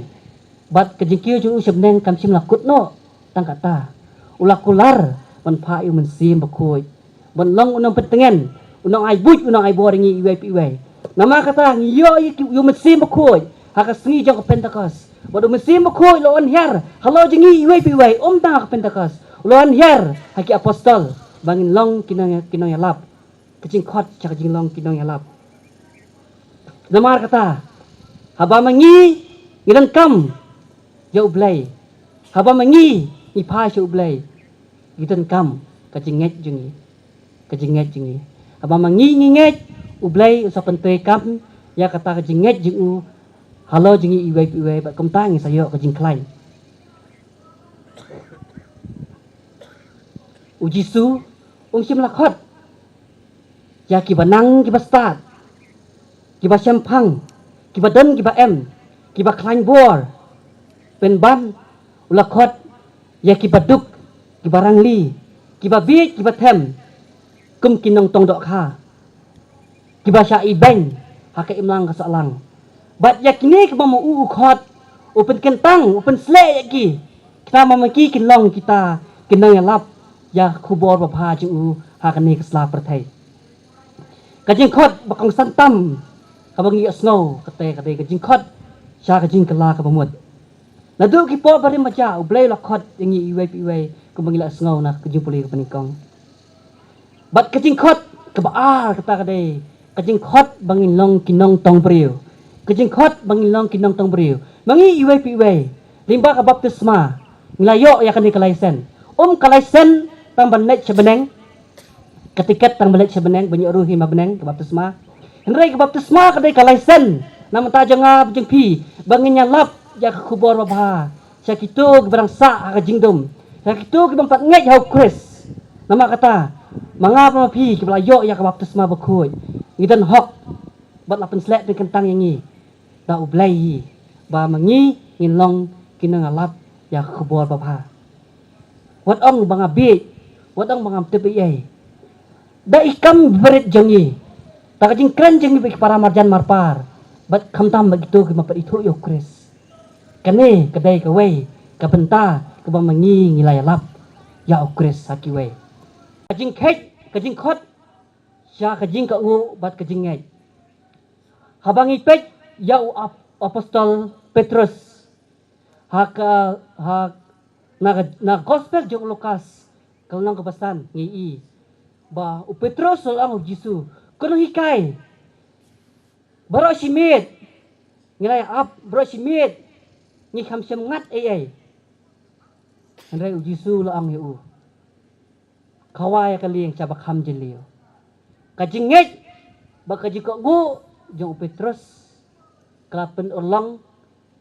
bad ka jingkiew jong u sha bneng kam shym la kut noh tang katta. U la kular ban phah ïa u Mynsiem Bakhuid ban long u nongpyntngen, u nongai buit, u nongai bor ïa ngi iwei pa iwei. Namar kata ngi ïoh ïa ki, ïa u Mynsiem Bakhuid ha ka sngi jong ka Pentekost. Bad u Mynsiem Bakhuid u la wan hiar halor jong ngi iwei pa iwei, ym tang ha ka Pentekost. U la wan hiar ha ki apostol ba ngin long ki nong, ki nongïalap. Ka jingkhot sha ka jinglong ki nongïalap. Namar kata, haba ma ngi ngi donkam ïa U Blei, haba ma ngi ngi phai sha U Blei, ngi donkam ka jingngeit jong ngi, ka jingngeit jong ngi. Haba ma ngi ngi ngeit, U Blei u sa pyntrei kam ïa kata ka jingngeit jong u halor jong ngi iwei pa iwei, bad kumta ngi sa ïoh ka jingkhlaiñ. U Jisu um shym la khot ïa kiba nang kiba stad, kiba shemphang, kiba don kiba em, kiba khlaiñ bor. Pynban u la khot ïa kiba duk, kiba rangli, kiba bieit, kiba them, kum ki nongtong dohkha, kiba shah ibeiñ, ha ka imlang ka sahlang. Bad ïa kine kiba ma u u khot, u pynkyntang, u pynsleh ïa ki, kita ma ma ki kin long kita ki nongïalap ïa ka khubor babha jong u ha kane ka sla pyrthei. Ka jingkhot ba kongsan tam kaba ngi ïohsngew, kata ka dei ka jingkhot sha ka jingkylla kaba mut. Naduh ki por barim ba jia, U Blei u la khot ïa ngi iwei pa iwei, kumba ngi la sngew na ka jingpule kaba nyngkong. Bad ka jingkhot kaba ar, kata ka dei ka jingkhot ba ngin long ki nongtong briew. Ka jingkhot ba ngin long ki nongtong briew. Ma ngi iwei pa iwei, lyngba ka baptisma, ngi la ïoh ïa kane ka laisen. Um ka laisen tang ban leit sha bneng, ka tiket tang ban leit sha bneng, ban ïoh ruh hi ma bneng, ka baptisma. Hynrei ka baptisma ka dei ka laisen na bynta jong nga bad jong phi, ba ngin ïalap ïa ka khubor babha sha kito kiba dang sah ha ka jingdum, sha kito ki bym pat ngeit ha U Khrist. Namar kata, ma nga bad ma phi kiba la ïoh ïa ka baptisma bakhuid, ngi don hok bad la pynsleh pynkyntang ïa ngi da U Blei hi, ba ma ngi ngin long ki nongïalap ïa ka khubor babha. Wat ong ba nga bieit, wat ong ba ngam tip ei ei. Da i kam barit jong ngi, da ka jingkren jong ngi bad ki para marjan marpar, bad khamtam bad kito ki bym pat ithuh ïa U Khrist. Kane ka dei kawei ka bynta kaba ma ngi ngi la ïalap ïa U Khrist ha kiwei. Ka jingkhot, ka jingkhot sha ka jingkohnguh bad ka jingngeit. Haba ngi peit ïa u ap-, apostol Petrus, ha ka, ha, na, na gospel jong u Lukas, ka lynnong kaba san, ngi i ba u Petrus u la ong ha u Jisu, "Ko Nonghikai, baroh shi miet ngi la ïa ap, baroh shi miet ngi kham shym ngat ei ei." Hynrei u Jisu u la ong ïa u, "Khawa ïa ka lieng sha ba kham jylliew." Ka jingngeit bad ka jingkohnguh jong u Petrus ka la pynurlong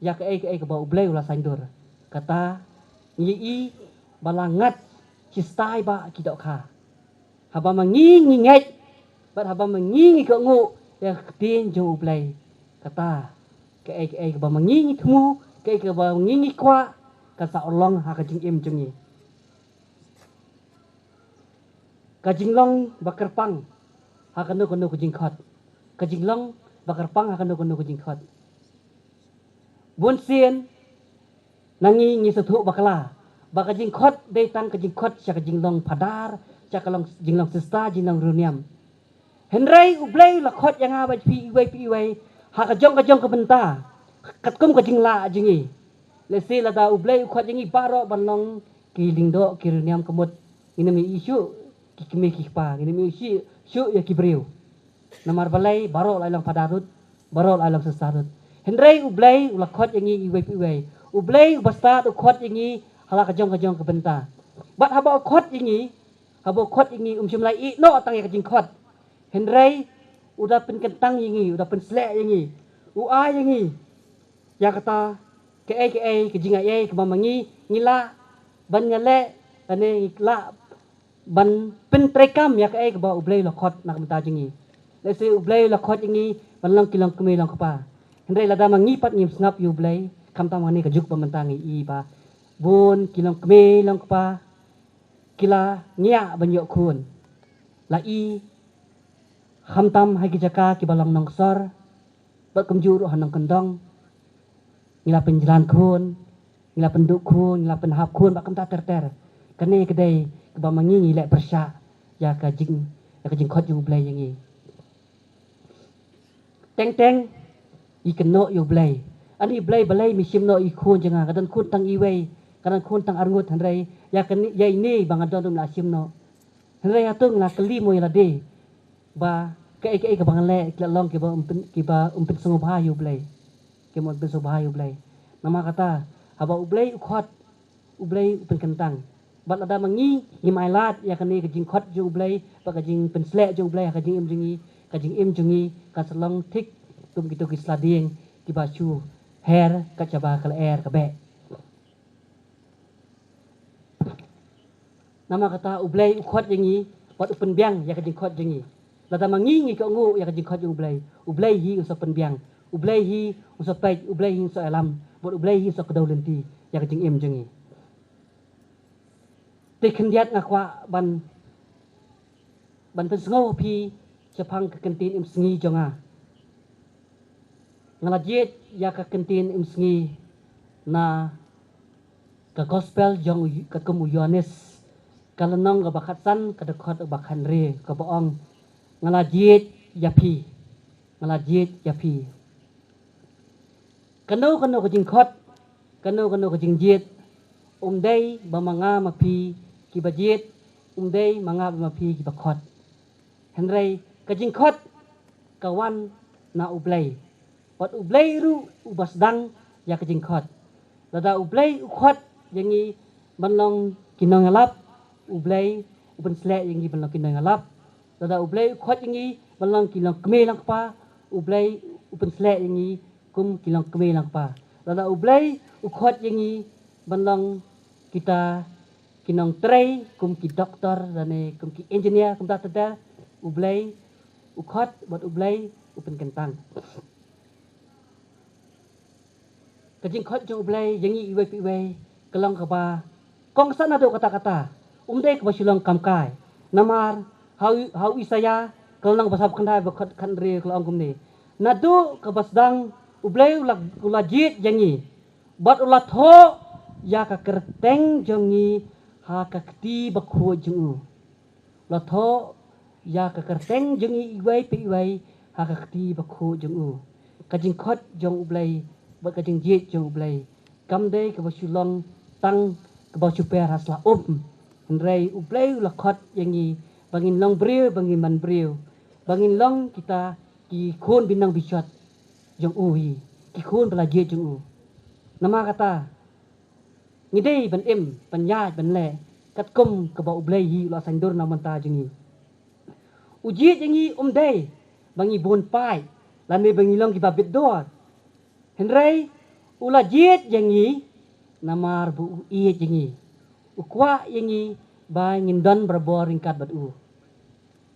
ïa kaei kaei kaba U Blei u la saiñdur. Kata ngi i ba la ngat shistai ba ki dohkha. Haba ma ngi ngi ngeit bad haba ma ngi ngi kohnguh ïa ka ktien jong U Blei, kata kaei kaei kaba ma ngi ngi thmu, kaei kaba ma ngi ngi kwah, kan sa urlong ha ka jingim jong ngi. Ka jinglong ba kyrpang ha kano kano ka jingkhot. Ka jinglong ba kyrpang ha kano kano ka jingkhot. Bun sien na ngi ngi sngewthuh bakla ba ka jingkhot dei tang ka jingkhot sha ka jinglong phadar, sha ka long, jinglong sista, jinglong riewniam. Hynrei U Blei u la khot ïa nga bad phi iwei pa iwei ha ka jong ka jong ka bynta, katkum ka jinglah jong ngi. Lehse lada U Blei u khot ïa ngi baroh ban long ki lyngdoh ki riewniam ka mut, ngin ym ïohi shuh ki kmie ki kpa, ngin ym ïohi shuh ïa ki briew. Namar balei? Baroh la long phadar ruh, baroh la long sista ruh. Hynrei U Blei u la khot ïa ngi iwei pa iwei. U Blei uba stad u khot ïa ngi ha la ka jong ka jong ka bynta. Bad haba u khot ïa ngi, haba u khot ïa ngi, um shym la ïeh noh tang ïa ka jingkhot. Hynrei u da pynkyntang ïa ngi, u da pynsleh ïa ngi, u ai ïa ngi ïa kata kaei kaei ka jingai ei kaba ma ngi ngi lah ban ïaleh, lane ngi lah ban pyntreikam ïa kaei kaba U Blei u la khot na ka bynta jong ngi. Lehse U Blei u la khot ïa ngi ban long ki longkmie longkpa. Hynrei lada ma ngi pat ngim sngap ïa U Blei, khamtam hangne ka juk ba mynta ngi i ba bun ki longkmie longkpa ki la ngiah ban ïoh khun. La i khamtam ha ki jaka kiba long nongsor, bad kumjuh ruh ha nongkyndong. Ngi la pynjlan khun, ngi la pynduh khun, ngi la pynhap khun, bad kumta ter ter. Kane ka dei kaba ma ngi ngi leh pyrshah ïa ka jing, ïa ka jingkhot jong U Blei ïa ngi. Teng teng ngi kynnoh ïa U Blei. Ani Blei, balei me shim noh ïa i khun jong nga? Nga don khun tang iwei, nga don khun tang arngut, hynrei ïa kane, ïa ine ba nga don ruh me la shim noh. Hynrei hato ngi la kylli mo ïa lade ba kaei kaei kaba nga leh ki la long kiba ym pyn, kiba ym pynsngewbha ïa U Blei? Kiba ym pynsngewbha ïa U Blei. Namar kata, haba U Blei u khot, U Blei u pynkyntang. Bad lada ma ngi ngim ailad ïa kane ka jingkhot jong U Blei bad ka jingpynsleh jong U Blei ha ka jingim jong ngi, ka jingim jong ngi kan sa long thik kum kito ki sla dieng kiba shu her kat shaba ka lyer ka beh. Namar kata U Blei u khot ïa ngi bad u pynbiang ïa ka jingkhot jong ngi. Lada ma ngi ngi kohnguh ïa ka jingkhot jong U Blei, U Blei hi un sa pynbiang, U Blei hi un sa peit, U Blei hi un sa ïalam, bad U Blei hi un sa kdew lynti ïa ka jingim jong ngi. Te khyndiat nga kwah ban, ban pynsngew ha phi shaphang ka kyntien im sngi jong nga. Nga la jied ïa ka kyntien ym sngi na ka gospel jong u, ka kum u Ïoannis, ka lynnong kaba khatsan, ka dkhot ba khathynriew, kaba ong, nga la jied ïa phi, nga la jied ïa phi. Kano kano ka jingkhot, kano kano ka jingjied, um dei ba ma nga ma phi kiba jied, um dei ma nga ma phi kiba khot. Hynrei ka jingkhot ka wan na U Blei. Bad U Blei ruh uba sdang ïa ka jingkhot. Lada U Blei u khot ïa ngi ban long ki nongïalap, U Blei u pynsleh ïa ngi ban long ki nongïalap. Lada U Blei u khot ïa ngi ban long ki longkmie longkpa, U Blei u pynsleh ïa ngi kum ki longkmie longkpa. Lada U Blei u khot ïa ngi ban long kita ki nongtrei, kum ki doktor, lane kum ki engineer, kumta ter ter, U Blei u khot bad U Blei u pynkyntang. Ka jingkhot jong U Blei ïa ngi iwei pa iwei ka long kaba kongsan naduh katta katta, um dei kaba shu long kamkai. Namar ha u, ha u Isaïah ka lynnong ba saphew khyndai, ba khathynriew, ka la ong kumne: Naduh kaba sdang U Blei u la, u la jied ïa ngi, bad u la thoh ïa ka kyrteng jong ngi ha ka kti bakhuid jong u. La thoh ïa ka kyrteng jong ngi iwei pa iwei ha ka kti bakhuid jong u. Ka jingkhot jong U Blei bad ka jingjied jong U Blei kam dei kaba shu long tang kaba shu per ha sla um. Hynrei U Blei u la khot ïa ngi ba ngin long briew, ba ngin man briew, ba ngin long kita ki khun binong bishot jong u hi, ki khun ba la jied jong u. Namar kata, ngi dei ban im, ban ïaid, ban leh katkum kaba U Blei hi u la saiñdur na bynta jong ngi. U jied ïa ngi um dei ba ngi bun paid lane ba ngi long kiba bit dor. Hynrei u la jied ïa ngi namar ba u ïeit ïa ngi. U kwah ïa ngi ba ngin don barabor ryngkat bad u.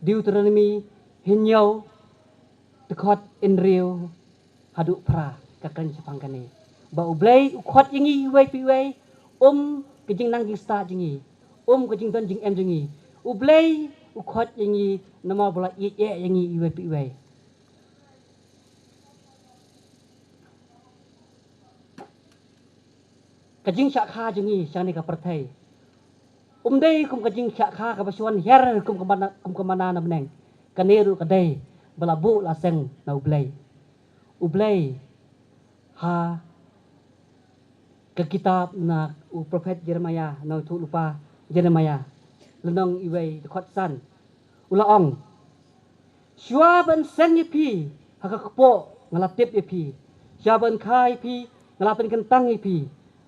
Deuteronomi hynñiew, dkhot hynriew haduh phra, ka kren shaphang kane, ba U Blei u khot ïa ngi iwei pa iwei, um ka jingnang jingstad jong ngi, um ka jingdon jingem jong ngi. U Blei u khot ïa ngi namar ba u la ïeit eh ïa ngi iwei pa iwei. Ka jingshah kha jong ngi sha kane ka pyrthei um dei kum ka jingshah kha kaba shu wan hiar kum ka mana, kum ka mana na bneng. Kane ruh ka dei ba la buh la seng na U Blei. U Blei ha ka kitab na u prophet Jeremiah, na u ïathuhlypa Jeremiah, lynnong iwei, dkhot san, u la ong: Shuwa ban seng ïa phi ha ka kpoh nga la tip ïa phi. Shuwa ban kha ïa phi nga la pynkyntang ïa phi,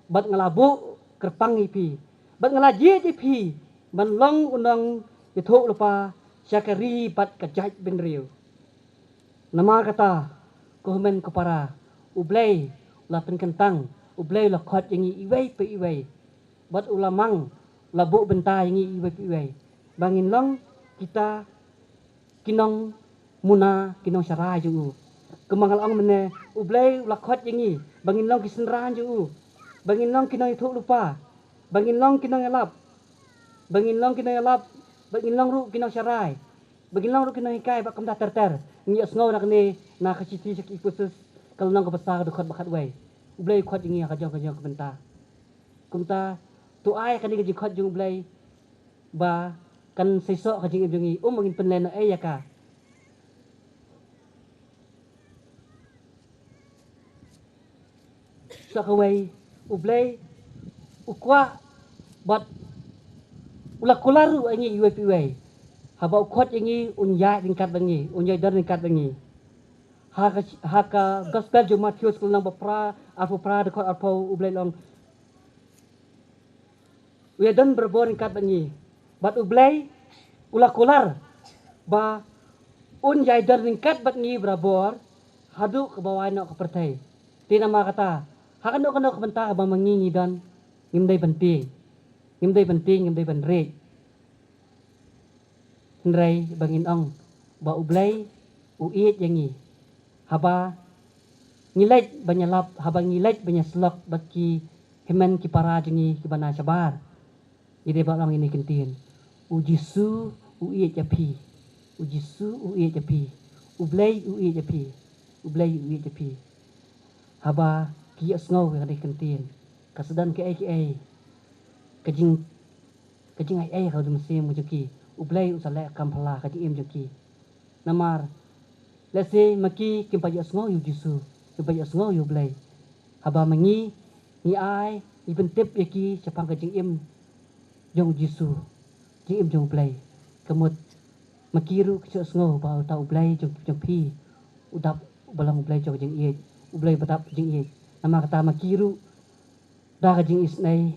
bad nga la buh kyrpang ïa phi, bad nga la jied ïa phi ban long u nongïathuhlypa sha ka ri bad ka jaitbynriew. Namar kata, ko hynmen ko para, U Blei u la pynkyntang, U Blei u la khot ïa ngi iwei pa iwei. Bad u la mang, u la buh bynta ïa ngi iwei pa iwei ba ngin long kita ki nongmuna, ki nongsharai jong u. Kumba nga la ong mynne, U Blei u la khot ïa ngi ba ngin long ki synran jong u, ba ngin long ki nongïathuhlypa, ba ngin long ki nongïalap, ba ngin long ki nongïalap, ba ngin long ruh ki nongsharai, ba ngin long ruh ki nonghikai, bad kumta ter ter. Ngi ïohsngew na kane na ka shithi sha ki Ephesus, ka lynnong kaba saw, ka dkhot ba khatwei. U Blei u khot ïa ngi ha ka jong ka jong ka bynta. Kumta, to ai kane ka jingkhot jong U Blei ba kan seisoh ka jingim jong ngi, um ba ngin pynlehnohei ïa ka. Sa kawei, U Blei u kwah bad u la kular ruh ïa ngi iwei pa iwei. Haba u khot ïa ngi, un ïaid ryngkat bad ngi, un ïaid don ryngkat bad ngi. Ha ka, ha ka gospel jong u Mathaios, ka lynnong ba phra, arphew phra, dkhot arphew, U Blei u la ong, u ïaid don barabor ryngkat bad ngi. Bad U Blei u la kular ba un ïaid don ryngkat bad ngi barabor haduh kaba wai noh ka pyrthei. Te namar kata, ha kano kano ka bynta kaba ma ngi ngi don, ngim dei ban tieng, ngim dei ban tieng, ngim dei ban riej. Hynrei ba ngin ong ba U Blei u ïeit ïa ngi. Haba ngi leit ban ïalap, haba ngi leit ban ïasyllok bad ki hynmen ki para jong ngi kiba na shabar, ngi dei ban ong ïa kine ki kyntien: U Jisu u ïeit ïa phi. U Jisu u ïeit ïa phi. U Blei u ïeit ïa phi. U Blei u ïeit ïa phi. Haba ki ïohsngew ïa kane ka ktien, ka sdang kaei kaei, ka jing, ka jingaiei ha u mynsiem jong ki, U Blei un sa leh kam phylla ha ka jingim jong ki. Namar lehse ma ki kim pat ïohsngew ïa u Jisu, kim pat ïohsngew ïa U Blei. Haba ma ngi ngi ai, ngi pyntip ïa ki shaphang ka jingim jong u Jisu, jingim jong U Blei. Ka mut ma ki ruh ki ïohsngew ba uta U Blei jong, jong phi u dap, uba long U Blei jong ka jingïeit, U Blei ba dap ka jingïeit. Namar kata ma ki ruh da ka jingisynei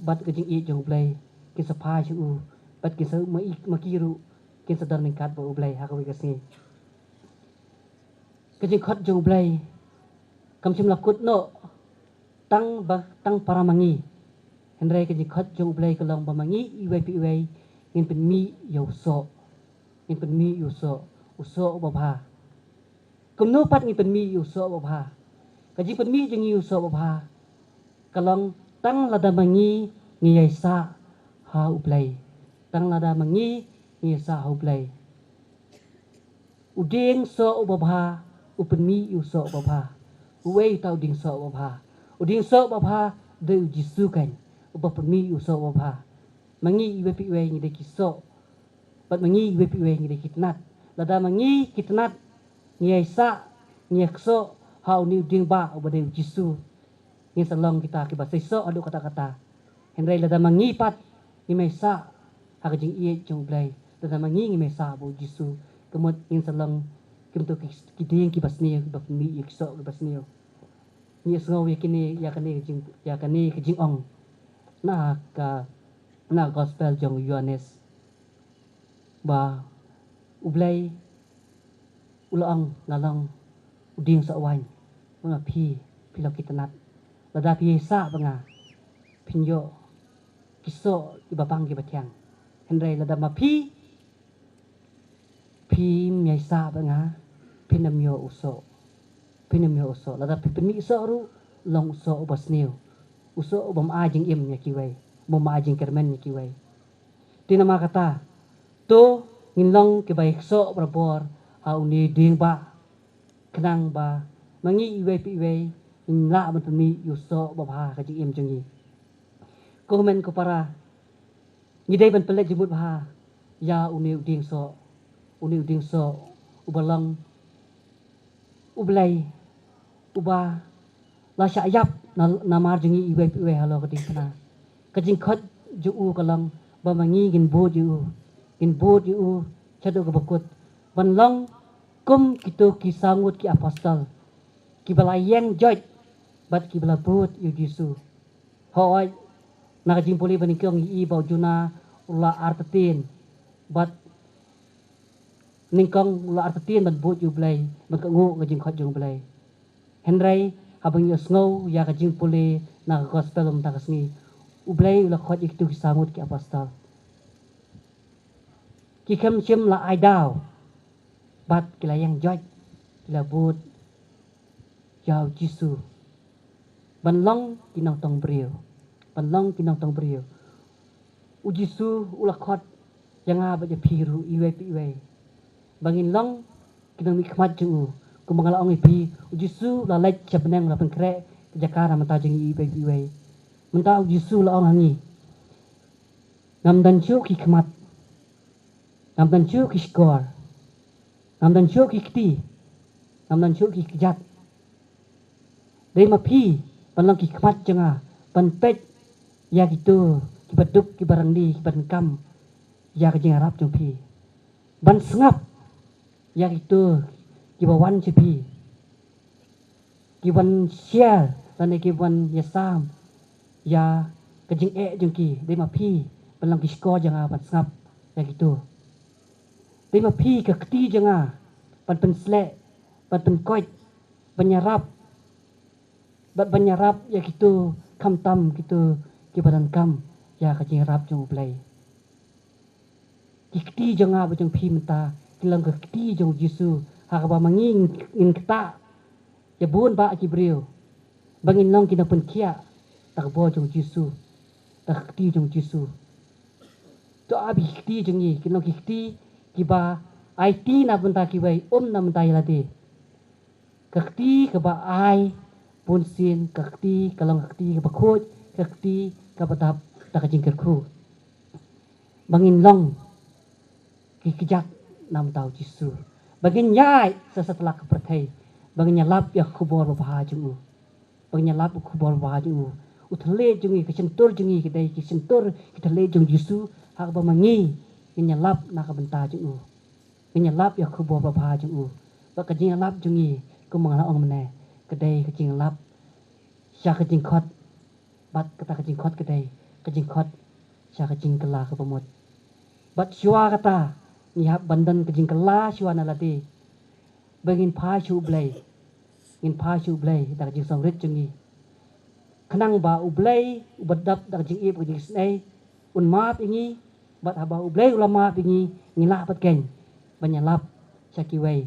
bad ka jingïeit jong U Blei kin sa phai sha u, bad kin sa, ma i, ma ki ruh kin sa don ryngkat bad U Blei ha kawei ka sngi. Ka jingkhot jong U Blei kam shym la kut noh tang ba, tang para ma ngi. Hynrei ka jingkhot jong U Blei ka long ba ma ngi iwei pa iwei ngin pynmih ïa u soh. Ngin pynmih ïa u soh, u soh uba bha. Kumno pat ngin pynmih ïa u soh uba bha? Ka jingpynmih jong ngi ïa u soh uba bha ka long tang lada ma ngi ngi ïaisah ha U Blei. Tang lada ma ngi ngi ïaisah ha U Blei. U dieng soh uba bha u pynmih ïa u soh uba bha. Uei uta u dieng soh uba bha? U dieng soh uba bha dei u Jisu kan, uba pynmih ïa u soh uba bha. Ma ngi iwei pa iwei ngi dei ki soh, bad ma ngi iwei pa iwei ngi dei ki tnat. Lada ma ngi ki tnat ngi ïaisah, ngi ïaksoh ha une u dieng bah uba dei u Jisu, ngin sa long kita kiba seisoh haduh katta katta. Hynrei lada ma ngi pat ngim ïaisah ha ka jingïeit jong U Blei, lada ma ngi ngim ïaisah bad u Jisu, ka mut ngin sa long kumto ki, ki dieng kiba sniew, kiba pynmih ïa ki soh kiba sniew. Ngi ïohsngew ïa kine, ïa kane ka jing, ïa kane ka jingong na ka, na gospel jong u Ïoannis, ba U Blei u la ong, nga long u dieng soh waiñ, bad ma phi, phi long ki tnat. Lada phi ïaisah bad nga, phin ïoh ki soh kiba bang kiba thiang. Hynrei lada ma phi, phim ïaisah bad nga, phin ym ïoh u soh. Phin ym ïoh u soh. Lada phi pynmih u soh ruh, long u soh uba sniew, u soh uba ym ai jingim ïa kiwei, uba ym ai jingkyrmen ïa kiwei. Te namar kata, to ngin long kiba ïaksoh barabor ha une u dieng bah, khnang ba ma ngi iwei pa iwei ngin lah ban pynmih ïa u soh uba bha ha ka jingim jong ngi. Ko hynmen ko para, ngi dei ban pynleit jingmut bha ïa une u dieng soh, une u dieng soh uba long U Blei uba la shah ïap na, namar jong ngi iwei pa iwei halor ka diengphna. Ka jingkhot jong u ka long ba ma ngi ngin bud ïa u, ngin bud ïa u shaduh kaba kut, ban long kum kito ki saw ngut ki apostol kiba la ïeng joit bad kiba la bud ïa u Jisu. Hooid, na ka jingpule ba nyngkong ngi i ba u Jona u la artatien, bad nyngkong u la artatien ban bud ïa U Blei, ban kohnguh ka jingkhot jong U Blei. Hynrei haba ngi ïohsngew ïa ka jingpule na ka gospel mynta ka sngi, U Blei u la khot ïa kito ki saw ngut ki apostol. Ki khlem shym la ai daw, bad ki la ïeng joit, ki la bud ïa u Jisu ban long ki nongtong briew, ban long ki nongtong briew. U Jisu u la khot ïa nga bad ïa phi ruh iwei pa iwei ba ngin long ki nongmihkhmat jong u. Kumba nga la ong ïa phi, u Jisu u la leit sha bneng, u la pynkhreh ka jaka na bynta jong ngi iwei pa iwei. Mynta u Jisu u la ong ha ngi, ngam don shuh ki khmat, ngam don shuh ki shkor, ngam don shuh ki kti, ngam don shuh ki kjat. Dei ma phi ban long ki khmat jong nga, ban peit ïa kito kiba duk, kiba rangli, kiba donkam ïa ka jingïarap jong phi, ban sngap ïa kito kiba wan sha phi, ki wan share lane ki wan ïasam ïa ka jingeh jong ki. Dei ma phi ban long ki shkor jong nga ban sngap ïa kito. Dei ma phi ka kti jong nga ban pynsleh, ban pynkoit, ban ïarap, bad ban ïarap ïa kito, khamtam kito kiba donkam ïa ka jingïarap jong U Blei. Ki kti jong nga bad jong phi mynta kin long ka kti jong u Jisu, ha kaba ma ngi ngin ktah ïa bun bah ki briew ba ngin long ki nongpynkhiah da ka bor jong u Jisu, da ka kti jong u Jisu. To ap ïa ki kti jong ngi kin long ki kti kiba aiti na bynta kiwei, ym na bynta ïa lade. Ka kti kaba ai Bun sien ka kti ka long ka kti kaba khuid, ka kti kaba dap da ka jingkyrkhu. Ba ngin long ki kjat na bynta u Jisu. Ba ngin ïaid sa satlak ka pyrthei. Ba ngin ïalap ïa ka khubor babha jong u. Ba ngin ïalap ïa ka khubor babha jong u. U thylliej jong ngi, ka shyntur jong ngi ki dei ki shyntur ki thylliej jong u Jisu. Ha kaba ma ngi ngin ïalap na ka bynta jong u. Ngin ïalap ïa ka khubor babha jong u. Bad ka jingïalap jong ngi, kumba nga la ong mynne, ka dei ka jingïalap sha ka jingkhot. Bad kata ka jingkhot ka dei ka jingkhot sha ka jingkylla kaba mut. Bad shuwa kata, ngi hap ban don ka jingkylla shuwa na lade. Ba ngin phai sha U Blei. Ngin phai sha U Blei da ka jingsngewrit jong ngi. Khnang ba U Blei uba dap da ka jingïeit ka jingisnei un map ïa ngi. Bad haba U Blei u la map ïa ngi, ngi lah pat kein ban ïalap sha kiwei.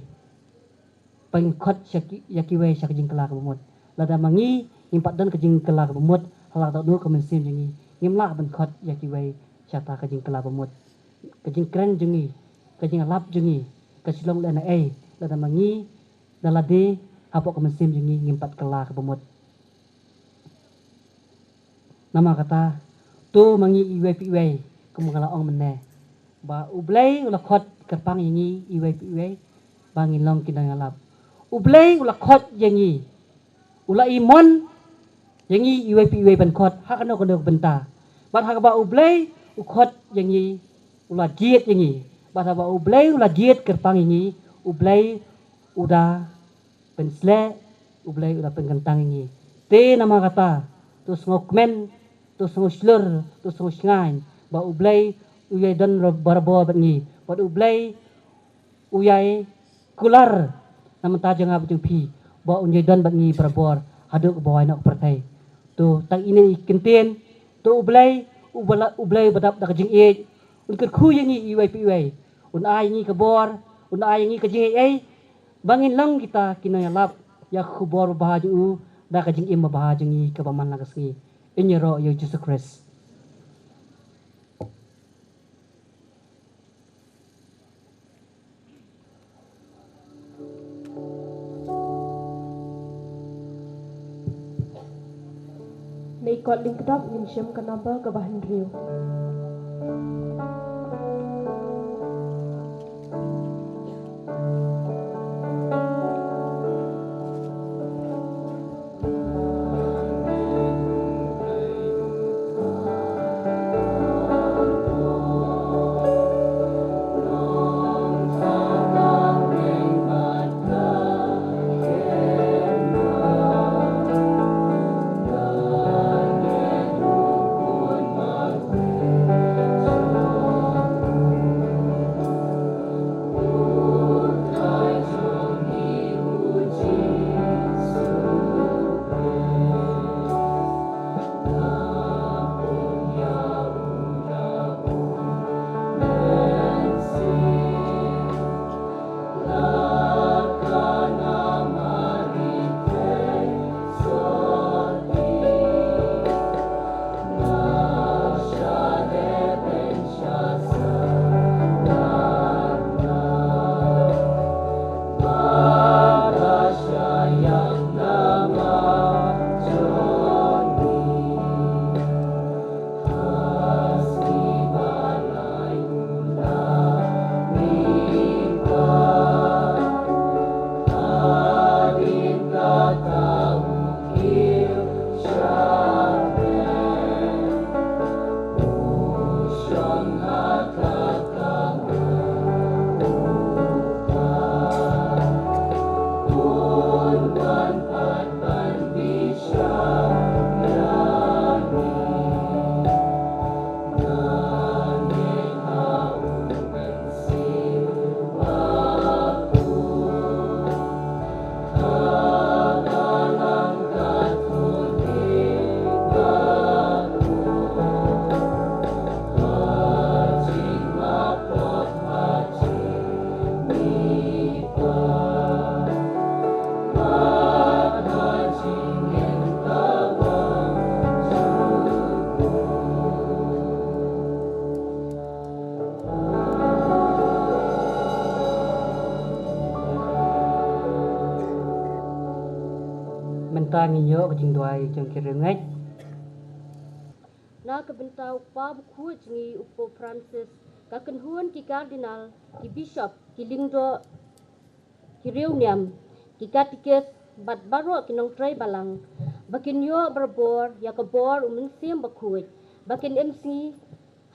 Ba ngin khot sha ki, ïa kiwei sha ka jingkylla kaba mut. Lada ma ngi ngim pat don ka jingkylla kaba mut ha la ka dohnud ka mynsiem jong ngi, ngim lah ban khot ïa kiwei sha ta ka jingkylla ba mut. Ka jingkren jong ngi, ka jingïalap jong ngi, ka shu long lehnohei lada ma ngi da lade hapoh ka mynsiem jong ngi ngim pat kylla kaba mut. Namar kata, to ma ngi iwei pa iwei, kumba nga la ong mynne, ba U Blei u la khot kyrpang ïa ngi iwei pa iwei ba ngin long ki nongïalap. U Blei u la khot ïa ngi, u la imon ïa ngi iwei pa iwei ban khot ha kano kano ka bynta. Bad ha kaba U Blei u khot ïa ngi, u la jied ïa ngi. Bad haba U Blei u la jied kyrpang ïa ngi, U Blei u da pynsleh, U Blei u da pynkyntang ïa ngi. Te namar kata, to sngewkmen, to sngewshlur, to sngewshngaiñ ba U Blei u ïai don barabor bad ngi. Bad U Blei u ïai kular na bynta jong nga bad jong phi ba un ïai don bad ngi barabor haduh kaba wai noh ka pyrthei. To tang ine i kyntien, to U Blei, U Blei, U Blei uba dap da ka jingïeit un kyrkhu ïa ngi iwei pa iwei. Un ai ïa ngi ka bor, un ai ïa ngi ka jingaiei ba ngin long kita ki nongïalap ïa ka khubor babha jong u da ka jingim babha jong ngi kaba man la ka sngi. Ïaroh ïa U Jisu Khrist. Nei kot lyngkdap ngin shem ka number kaba hynriew. Ngin ïoh ka jingduwai jong ki riewngeit. Na ka bynta u Kpa Bakhuid jong ngi u Pope Francis, ka kynhun ki Cardinal, ki Bishop, ki lyngdoh, ki riewniam, ki katikis, bad baroh ki nongtrei balang, ba kin ïoh barabor ïa ka bor u Mynsiem Bakhuid, ba kin im sngi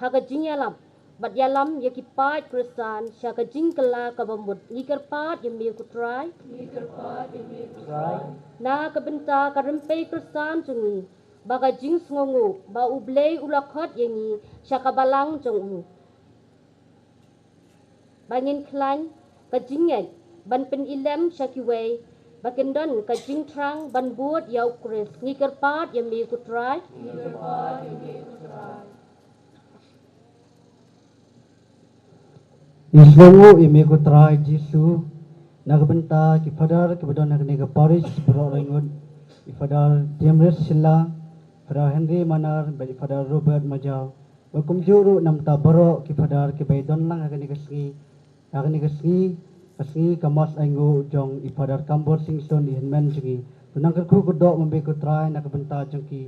ha ka jingïalap bad ïalam ïa ki paid Khristan sha ka jingkylla kaba mut. Ngi kyrpad ïa me ko Trai. Ngi kyrpad ïa me ko Trai. Na ka bynta ka rympei Khristan jong ngi, ba ka jingsngewnguh ba U Blei u la khot ïa ngi sha ka balang jong u, ba ngin khlaiñ ka jingngeit ban pynïalem sha kiwei, ba kin don ka jingthrang ban bud ïa U Khrist. Ngi kyrpad ïa me ko Trai. Ngi kyrpad ïa me ko Trai. Ngi sngewnguh ïa me ko Trai Jisu, na ka bynta ki Phadar kiba don ha kane ka parish baroh ryngut, i Phadar James Shylla, Phadar Henry Manar, bad i Phadar Robert Majaw. Bad kumjuh ruh na ka bynta baroh ki Phadar kiba ïadon lang ha kane ka sngi, ha kane ka sngi, ka sngi ka Mass Ainguh jong i Phadar Kambor Singson, i hynmen jong ngi. To nang kyrkhu kyrdoh ma me ko Trai na ka bynta jong ki.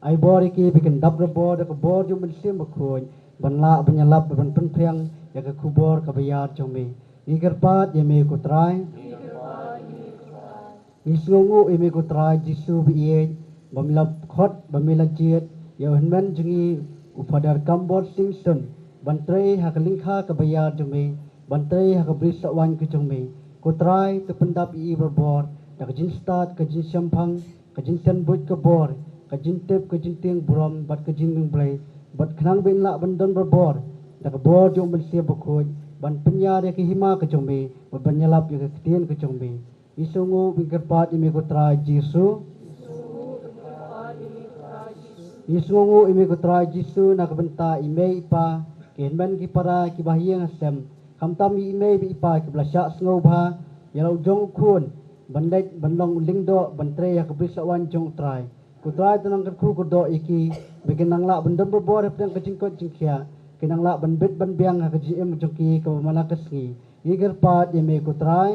Ai bor ïa ki ba kin dap barabor da ka bor jong U Mynsiem Bakhuid, ban lah ban ïalap ban pynphriang ïa ka khubor kaba ïar jong me. Ngi kyrpad ïa me ko Trai. Ngi sngewnguh ïa me ko Trai Jisu ba ïeit, ba me la khot, ba me la jied ïa u hynmen jong ngi u Phadar Kambor Singson ban trei ha ka lyngkha kaba ïar jong me, ban trei ha ka bri sawaiñ ka jong me. Ko Trai, to pyndap ïa i barabor da ka jingstad, ka jingshemphang, ka jingtynbuit ka bor, ka jingtip, ka jingtieng burom bad ka jingïeng Blei, bad khnang ba in lah ban don barabor da ka bor jong U Mynsiem Bakhuid ban pynïar ïa ka hima ka jong me bad ban ïalap ïa ka ktien ka jong me. Ngi sngewnguh, ngi kyrpad ïa me ko Trai Jisu. Ngi sngewnguh ïa me ko Trai Jisu na ka bynta i mei i pa, ki hynmen ki para, kiba ha ïing ha sem, khamtam i mei bad i pa kiba la shah sngewbha ïa la u jong u khun ban leit ban long u lyngdoh ban trei ha ka bri sawaiñ jong U Trai. Ko Trai, to nang kyrkhu kyrdoh ïa ki ba kin nang lah ban don barabor hapdeng ka jingkoit jingkhiah, kin nang lah ban bit ban biang ha ka jingim jong ki kaba man la ka sngi. Ngi kyrpad ïa me ko Trai.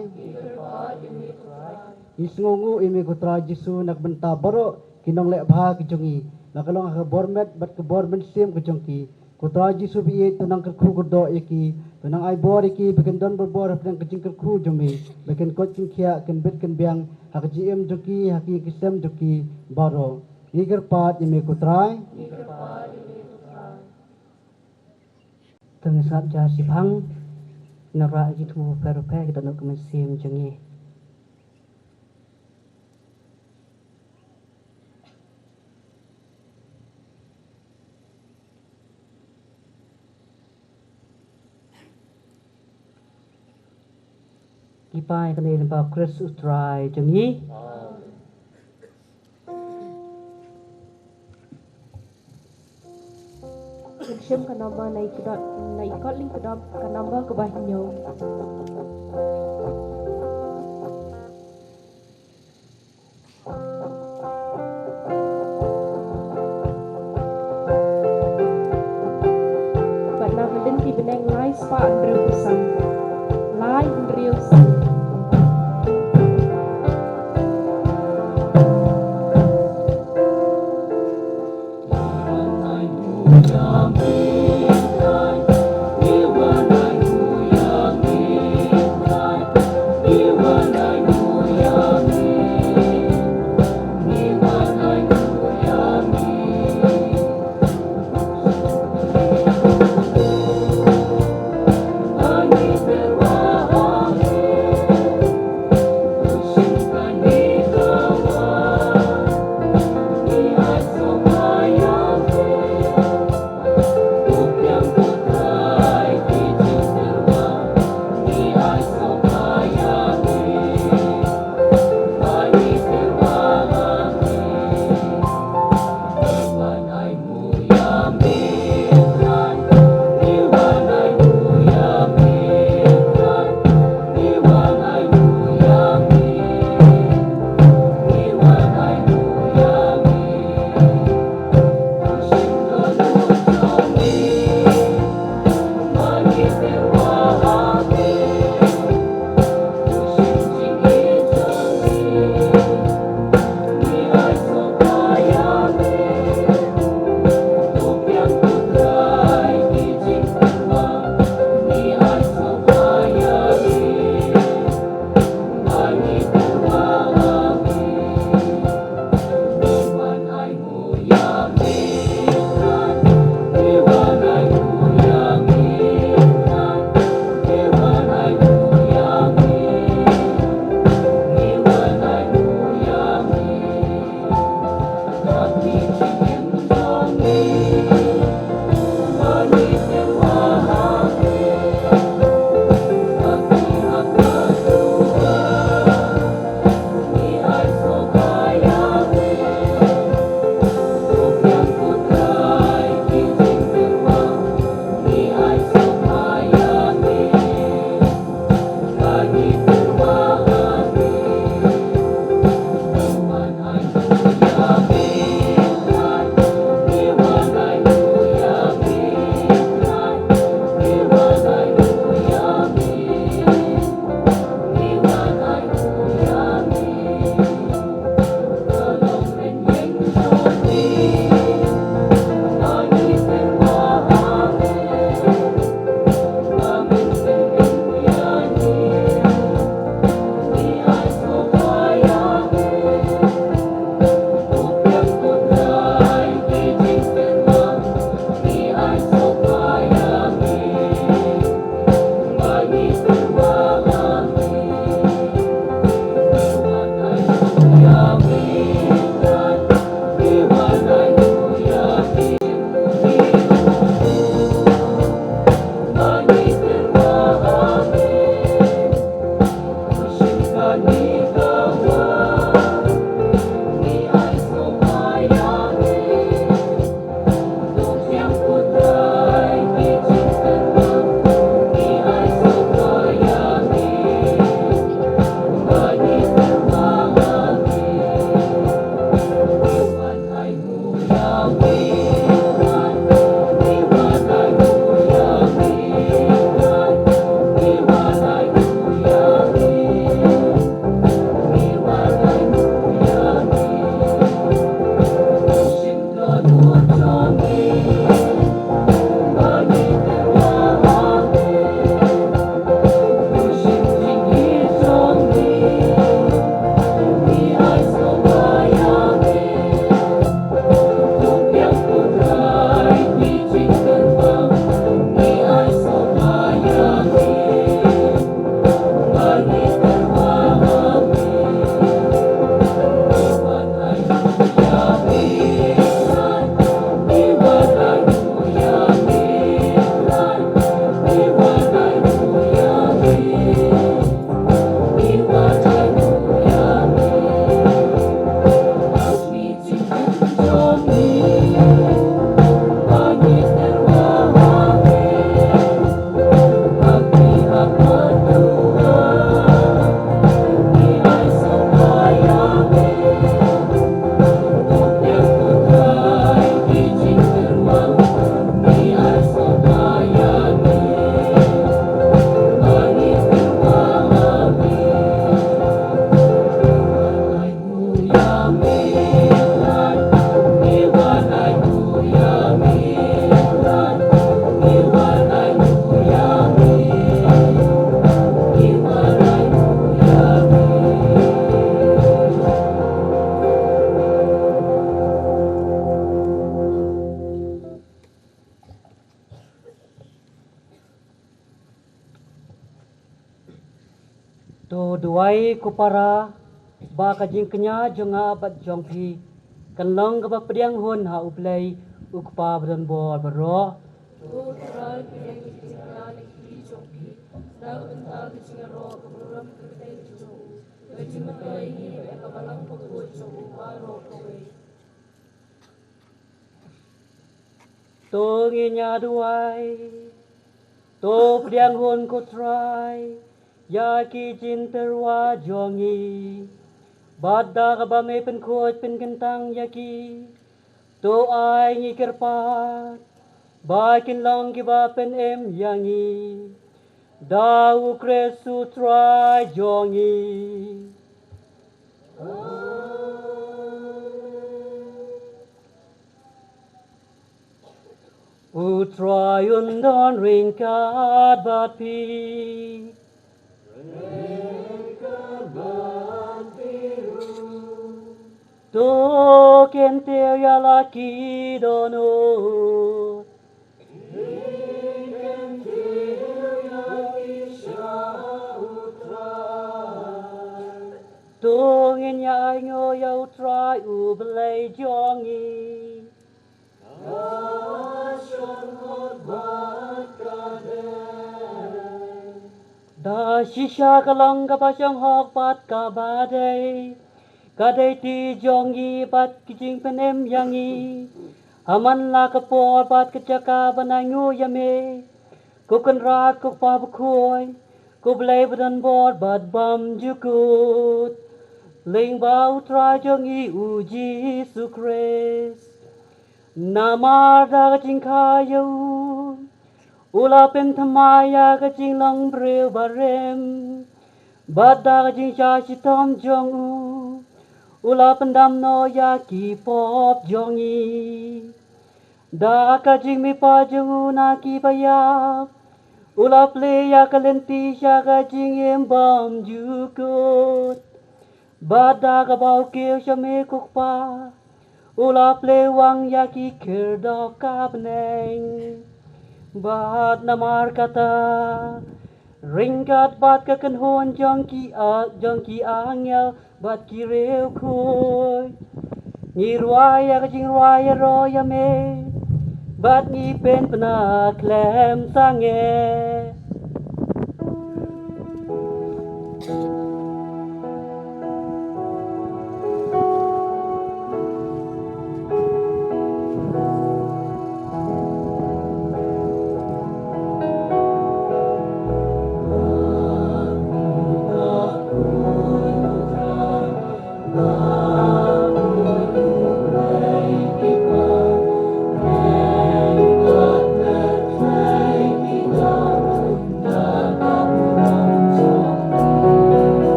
Ngi sngewnguh ïa me ko Trai Jisu na ka bynta baroh ki nongleh bha ki jong ngi, la ka long ha ka bor met bad ka bor mynsiem ka jong ki. Ko Trai Jisu ba ïeit, to nang kyrkhu kyrdoh ïa ki, to nang ai bor ïa ki ba kin don barabor hapdeng ka jingkyrkhu jong me, ba kin koit kin khiah, kin bit kin biang ha ka jingim jong ki, ha ki ïing ki sem jong ki baroh. Ngi kyrpad ïa me ko Trai. To ngin sngap ja shiphang, ngin wanrah jingthmu bapher bapher ki dohnud ka mynsiem jong ngi. Ngi pan ïa kane lyngba U Khrist U Trai jong ngi. Ngin shim ka number na i kdot, na i kot lyngkdop, ka number kaba hynñiew. Bad na ka lynti bneng lai spah hynriewphew san. Lai hynriew san. Ko duwai ko para, ba ka jingkñia jong nga bad jong phi kan long kaba pdiang hun ha U Blei, U Kpa badonbor baroh. To ngin ïa duwai. To pdiang hun ko Trai ïa ki jingtyrwa jong ngi, bad da kaba me pynkhuid pynkyntang ïa ki, to ai ngi kyrpad ba kin long kiba pynim ïa ngi, da U Khrist U Trai jong ngi. U Trai un don ryngkat bad phi. To kyntiew ïa la ki dohnud. To ngin ïa ainguh ïa U Trai U Blei jong ngi. Da shisha ka long kaba shong hok bad kaba dei, ka dei ti jong ngi bad ki jingpynim ïa ngi ha man la ka por bad ka jaka ban ainguh ïa me, ko Kynrad, ko Kpa bakhuid, ko Blei badonbor bad bymjukut, lyngba U Trai jong ngi U Jisu Khrist. Namar da ka jingkha ïa u, u la pynthymmai ïa ka jinglong briew barim, bad da ka jingshah shitom jong u, u la pyndam noh ïa ki pop jong ngi. Da ka jingmihpat jong u na ki baïap, u la plie ïa ka lynti sha ka jingim bymjukut. Bad da kaba u kiew sha me ko Kpa, u la plie wang ïa ki khyrdop ka bneng. Bad namar kata, ryngkat bad ka kynhun jong ki a-, jong ki angel bad ki riewkhuid, ngi rwai ïa ka jingrwai ïaroh ïa me, bad ngi pynpna khlem sangeh.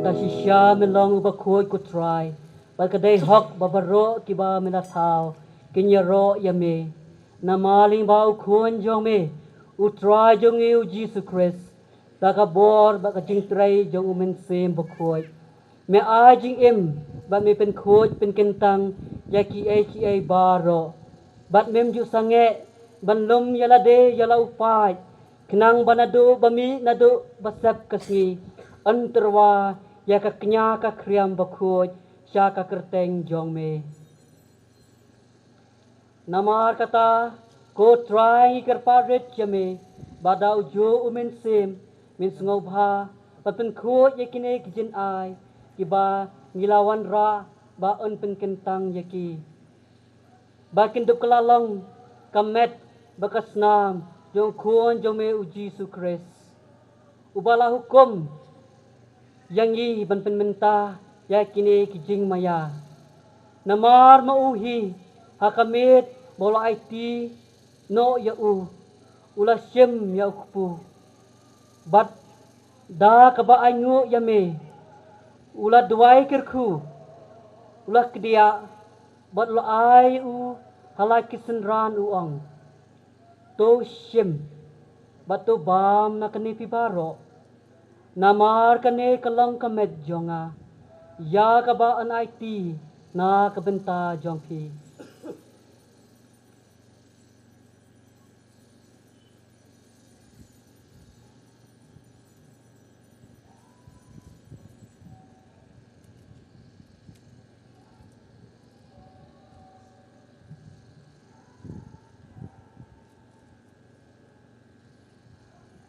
Da shisha me long uba khuid ko Trai, bad ka dei hok ba baroh kiba me la thaw kin ïaroh ïa me. Namar lyngba u Khun jong me, u Trai jong ngi u Jisu Khrist, da ka bor bad ka jingtrei jong u Mynsiem Bakhuid, me ai jingim bad me pynkhuid pynkyntang ïa kiei kiei baroh. Bad mem ju sangeh ban lum ïa lade ïa la u paid, khnang ba naduh ba mih naduh ba sep ka sngi, yn tyrwa ïa ka kñia ka khriam bakhuid sha ka kyrteng jong me. Namar kata, ko Trai, ngi kyrpad rit ïa me ba da ujuh u Mynsiem men sngewbha ban pynkhuid ïa kine ki jingai kiba ngi la wanrah ba un pynkyntang ïa ki, ba kin dup kylla long ka met bad ka snam jong u Khun jong me u Jisu Khrist, uba la hukum ïa ngi ban pynmynta ïa kine ki jingmaïa. Namar ma u hi, ha ka miet ba u la aiti noh ïa u, u la shim ïa u kpu, bad da kaba ainguh ïa me, u la duwai kyrkhu, u la kdiah, bad u la ai u ha la ki synran, u ong: To shim bad to bam na kane phi baroh, namar kane ka long ka met jong nga, ïa kaba yn aiti na ka bynta jong phi.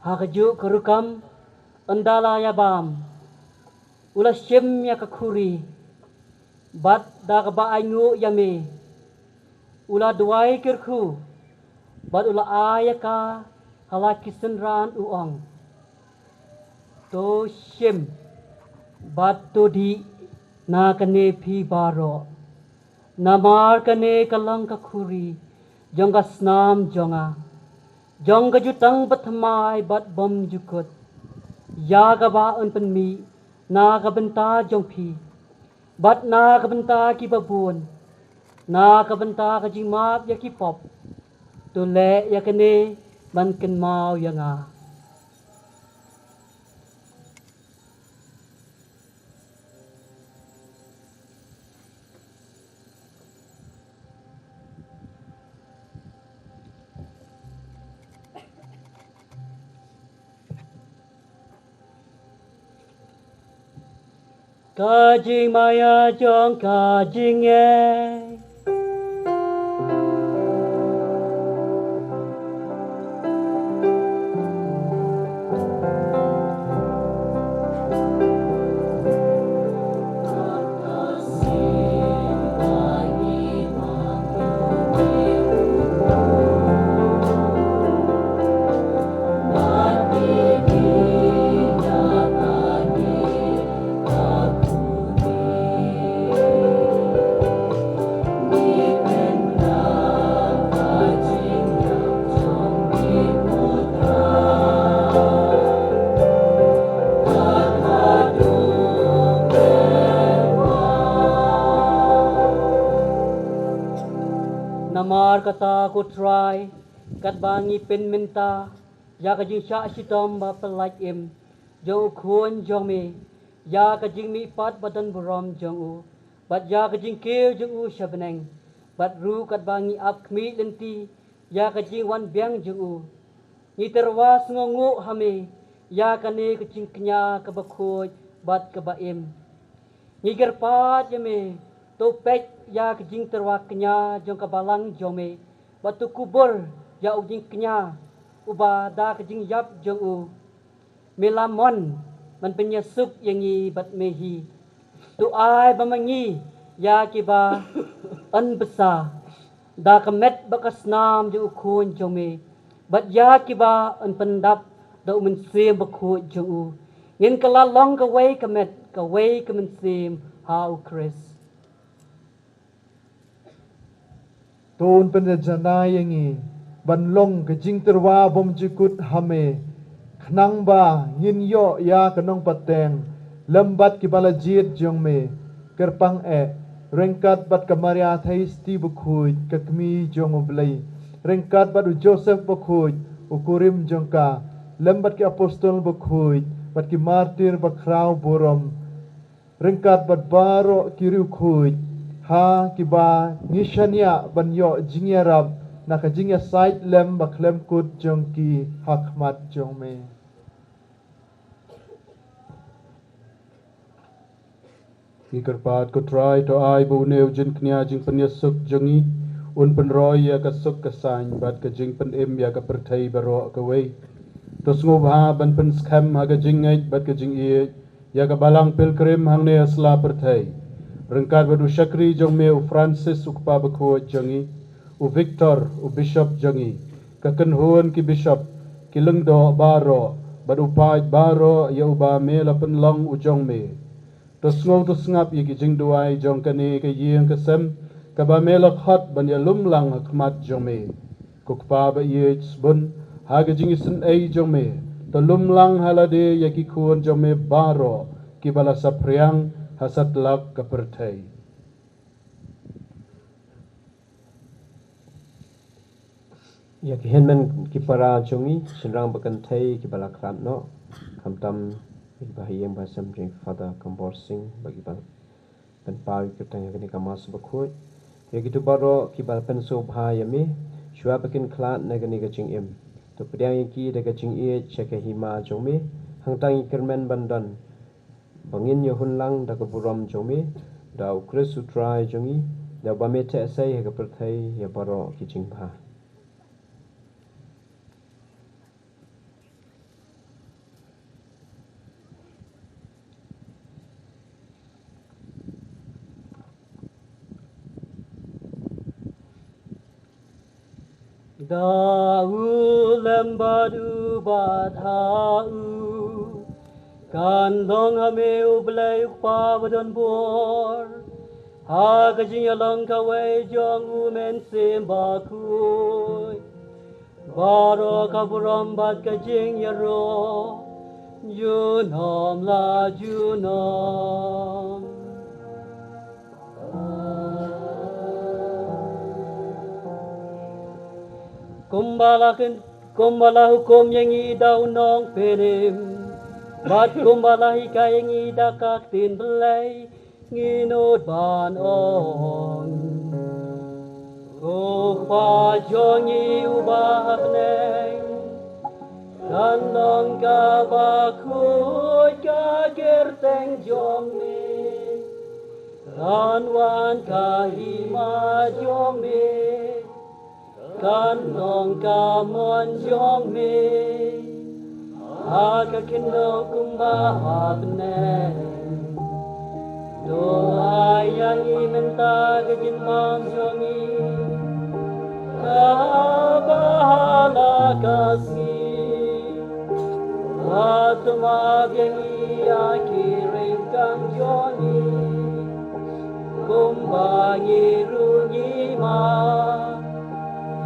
Ha kajuh ka rukom, ynda la ïa bam, u la shim ïa ka khuri, bad da kaba ainguh ïa me, u la duwai kyrkhu, bad u la ai ïa ka ha la ki synran, u ong: To shim bad to dih na kane phi baroh, namar kane ka long ka khuri jong ka snam jong nga, jong ka jutang bathymmai bad bymjukut, ïa kaba yn pynmih na ka bynta jong phi bad na ka bynta kiba bun, na ka bynta ka jingmap ïa ki pop. To leh ïa kane ban kynmaw ïa nga. Ka jingmaïa jong ka jingngeit. Namar kata, ko Trai, katba ngi pynmynta ïa ka jingshah shitom ba pyllait im jong u Khun jong me, ïa ka jingmihpat ba don burom jong u, bad ïa ka jingkiew jong u sha bneng, bad ruh katba ngi ap khmih lynti ïa ka jingwan biang jong u, ngi tyrwa sngewnguh ha me ïa kane ka jingkñia kaba khuid bad kaba im. Ngi kyrpad ïa me, to peit ïa ka jingtyrwa kñia jong ka balang jong me, bad to kubur ïa u jingkñia uba da ka jingïap jong u me la mon ban pynïasuk ïa ngi bad me hi. To ai ba ma ngi ïa kiba yn bsa da ka met bad ka snam jong u Khun jong me, bad ïa kiba yn pyndap da u Mynsiem Bakhuid jong u, ngin kylla long kawei ka met kawei ka mynsiem ha u Khrist. To un pynjanai ïa ngi ban long ka jingtyrwa bymjukut ha me, khnang ba ngin ïoh ïa ka nongpateng lem bad kiba la jied jong me. Kyrpang eh, ryngkat bad ka Maria Theisotti bakhuid, ka kmie jong u Blei, ryngkat bad u Joseph bakhuid, u kurim jong ka, lem bad ki apostol bakhuid bad ki martir bakhraw burom, ryngkat bad baroh ki riewkhuid, ha kiba ngi shaniah ban ïoh jingïarap na ka jingïasaid lem bakhlem kut jong ki ha khmat jong me. Ngi kyrpad, ko Trai, to ai ba une u jingkñia jingpynïasuk jong ngi un pynroi ïa ka suk ka saiñ bad ka jingpynim ïa ka pyrthei baroh kawei. To sngewbha ban pynskhem ha ka jingngeit bad ka jingïeit ïa ka balang pilgrim hangne ha sla pyrthei, Ryngkat bad u shakri jong me u Francis u kpa bakhuid jong ngi, u Victor u bishop jong ngi, ka kynhun ki bishop, ki lyngdoh baroh, bad u paid baroh ïa uba me la pynlong u jong me. To sngew to sngap ïa ki jingduwai jong kane ka ïing ka sem, kaba me la khot ban ïalum lang ha khmat jong me. Ko Kpa ba ïeit sbun, ha ka jingisynei jong me, to lum lang ha lade ïa ki khun jong me baroh, kiba la saphriang ha satlak ka pyrthei. Ïa ki hynmen ki para jong ngi, shynrang ba kynthei kiba la khlad noh, khamtam ïa kiba ha ïing ba sem jong Father Kambor Singh, ba kiba pynpaw ïa ki kyrteng ha kane ka Mass bakhuid. Ïa kito baroh kiba la pynsngewbha ïa me, shuwa ba kin khlad na kane ka jingim, to pdiang ïa ki da ka jingïeit sha ka hima jong me, hangta ngi kyrmen ban don ba ngin ïahun lang da ka burom jong me, da u Khrist u Trai jong ngi, da uba me theh sei ha ka pyrthei ïa baroh ki jingbha. Da u lem bad u bad ha u, kan long ha me U Blei U Kpa ba don bor, ha ka jingïalong kawei jong U Mynsiem Bakhuid. Baroh ka burom bad ka jingïaroh, junom la junom. Kumba la kin, kumba la hukum ïa ngi da u Nongpynim, bad kumba la hikai ïa ngi da ka ktien Blei, ngin nud ban ong: Ko Kpa jong ngi uba ha bneng, kan long kaba khuid ka kyrteng jong me, kan wan ka hima jong me, kan long ka mon jong me ha ka khyndew kumba ha bneng. To ai ïa ngi mynta ka jingbam jong ngi kaba ha la ka sngi, bad to map ïa ngi ïa ki ryngkang jong ngi, kumba ngi ruh ngi map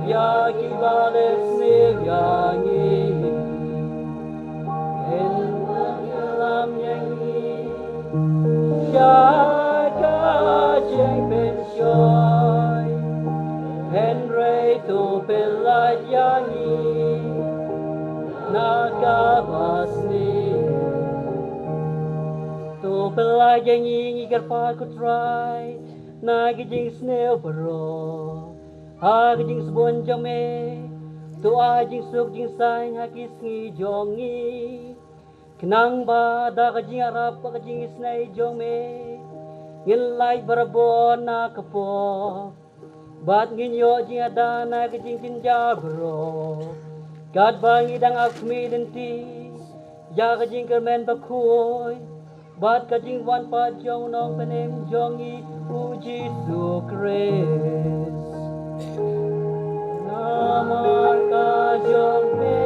ïa kiba leh sniew ïa ngi. Ym lam ïa ngi sha ka jingpynshoi, hynrei to pyllait ïa ngi na kaba sniew. To pyllait ïa ngi, ngi kyrpad ko Trai, na ki jingsniew baroh, ha ka jingsbun jong me. To ai jingsuk jingsaiñ ha ki sngi jong ngi, khnang ba da ka jingïarap bad ka jingisynei jong me, ngin lait barabor na ka pop, bad ngin ïoh jingada na ka jingjynjar baroh, katba ngi dang ap khmih lynti ïa ka jingkyrmen bakhuid bad ka jingwan pat jong u Nongpynim jong ngi, u Jisu Khrist. Namar ka jong me,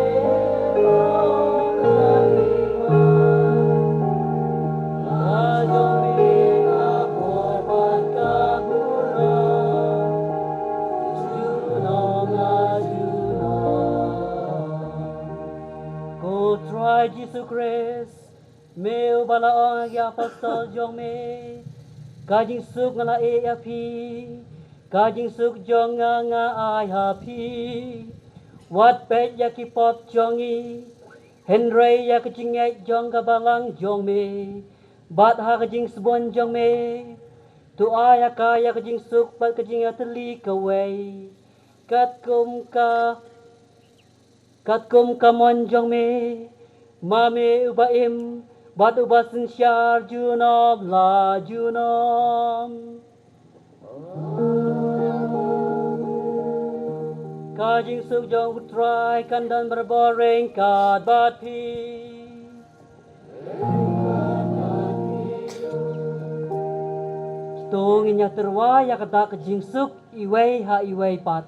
ka jong me ka bor bad ka burom, junom la junom. Ko Trai Jisu Khrist, me uba la ong ha ki apostol jong me: Ka jingsuk nga la ai ïa phi, ka jingsuk jong nga nga ai ha phi. Wat peit ïa ki pop jong ngi, hynrei ïa ka jingngeit jong ka balang jong me, bad ha ka jingsbun jong me. To ai ha ka ïa ka jingsuk bad ka jingïatylli kawei, katkum ka katkum ka mon jong me, ma me uba im bad uba synshar junom la junom. Ka jingsuk jong u Trai kan don barabor ryngkat bad phi. Ngin ïa tyrwa ïa kata ka jingsuk iwei ha iwei pat.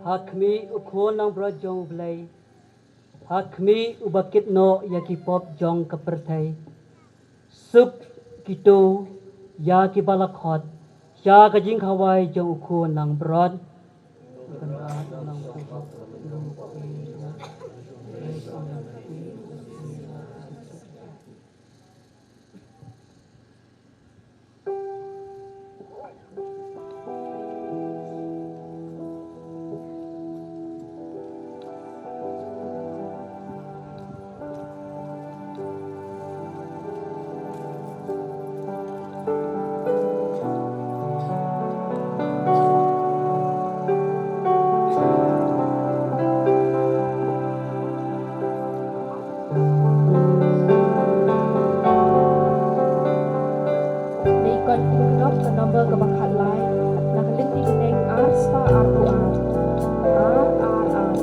Ha khmih u khun langbrot jong U Blei. Ha khmih uba kit noh ïa ki pop jong ka pyrthei. Suk kito ïa kiba la khot ïa ka jingkhawai jong u khun langbrot. Dei kon kynnoh ka number kaba khatlai na ka lynti bneng ar spah arphew ar, ar ar ar.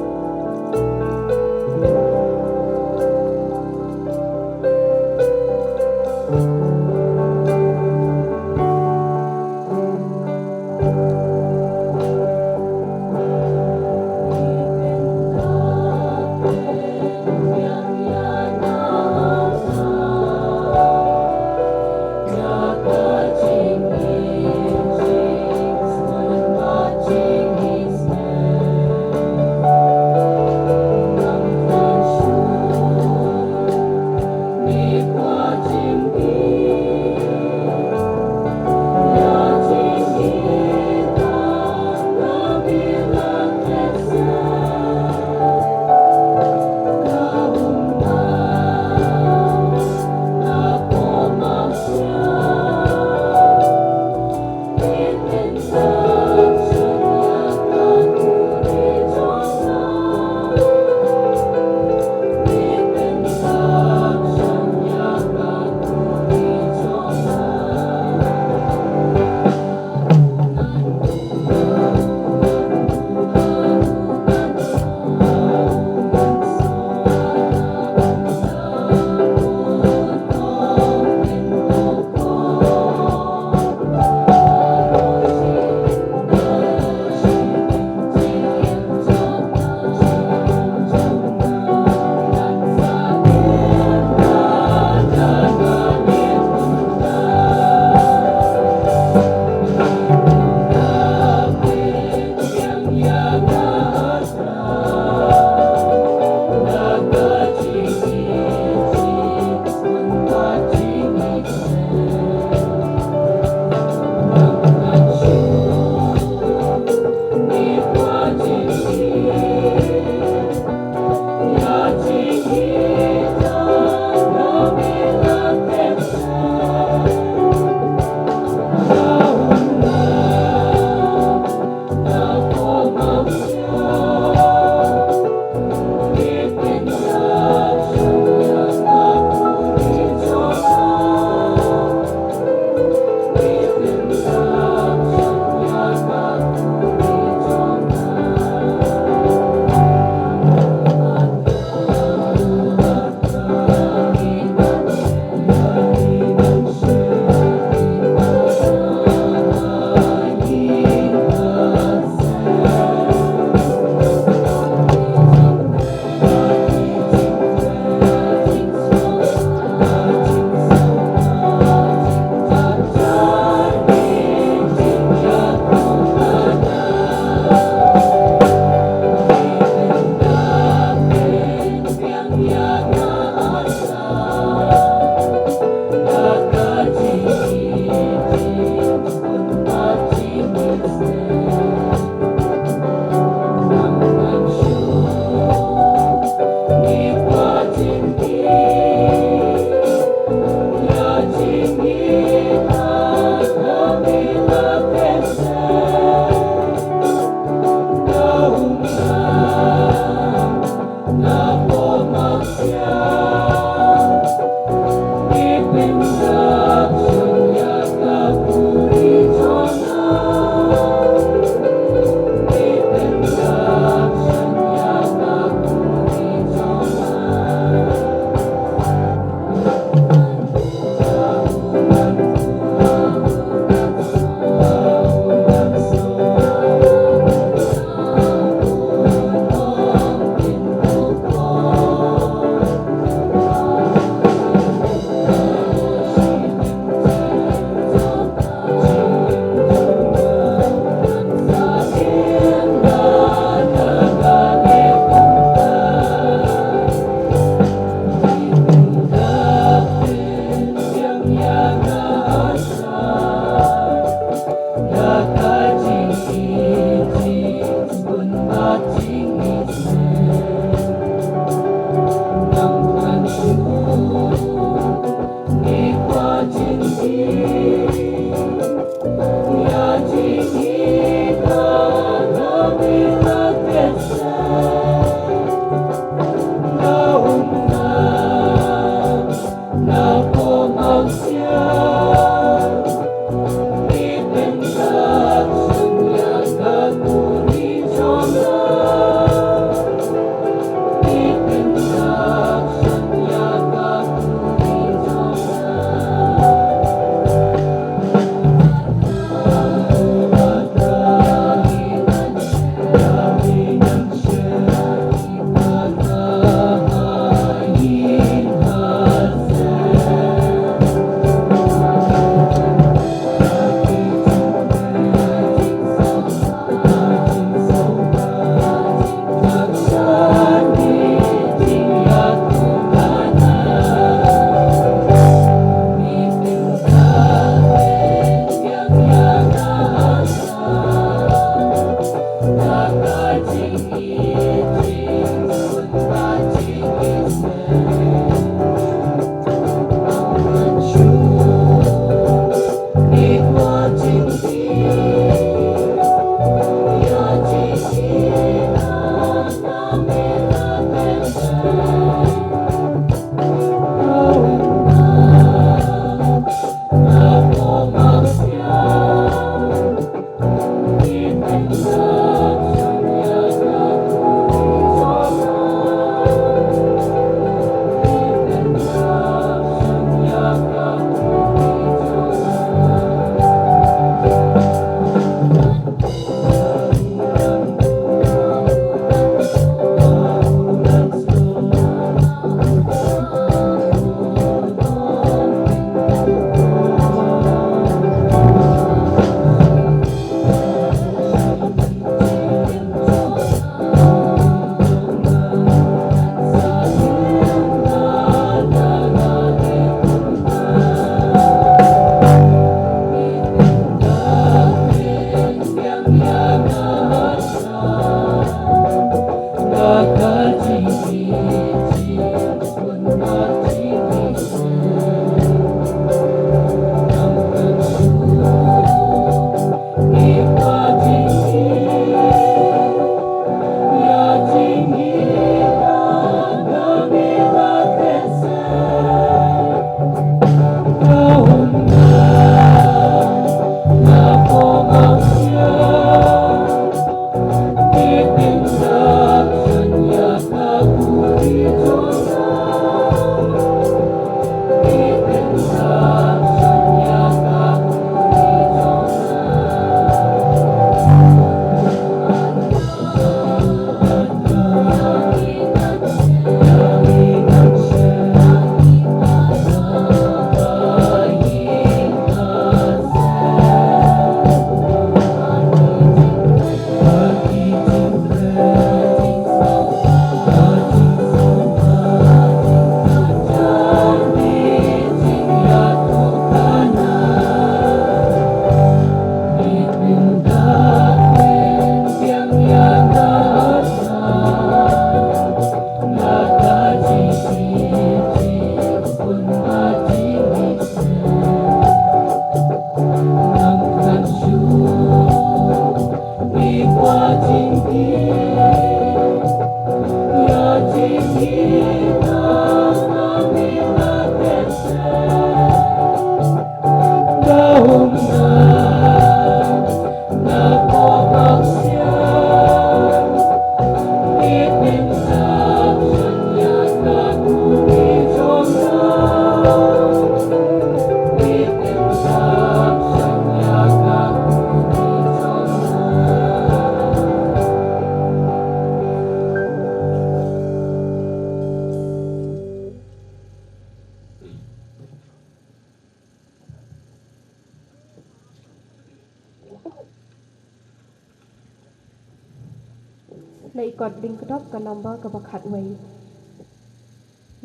La i kot lyngkdop ka nombar kaba khatwei.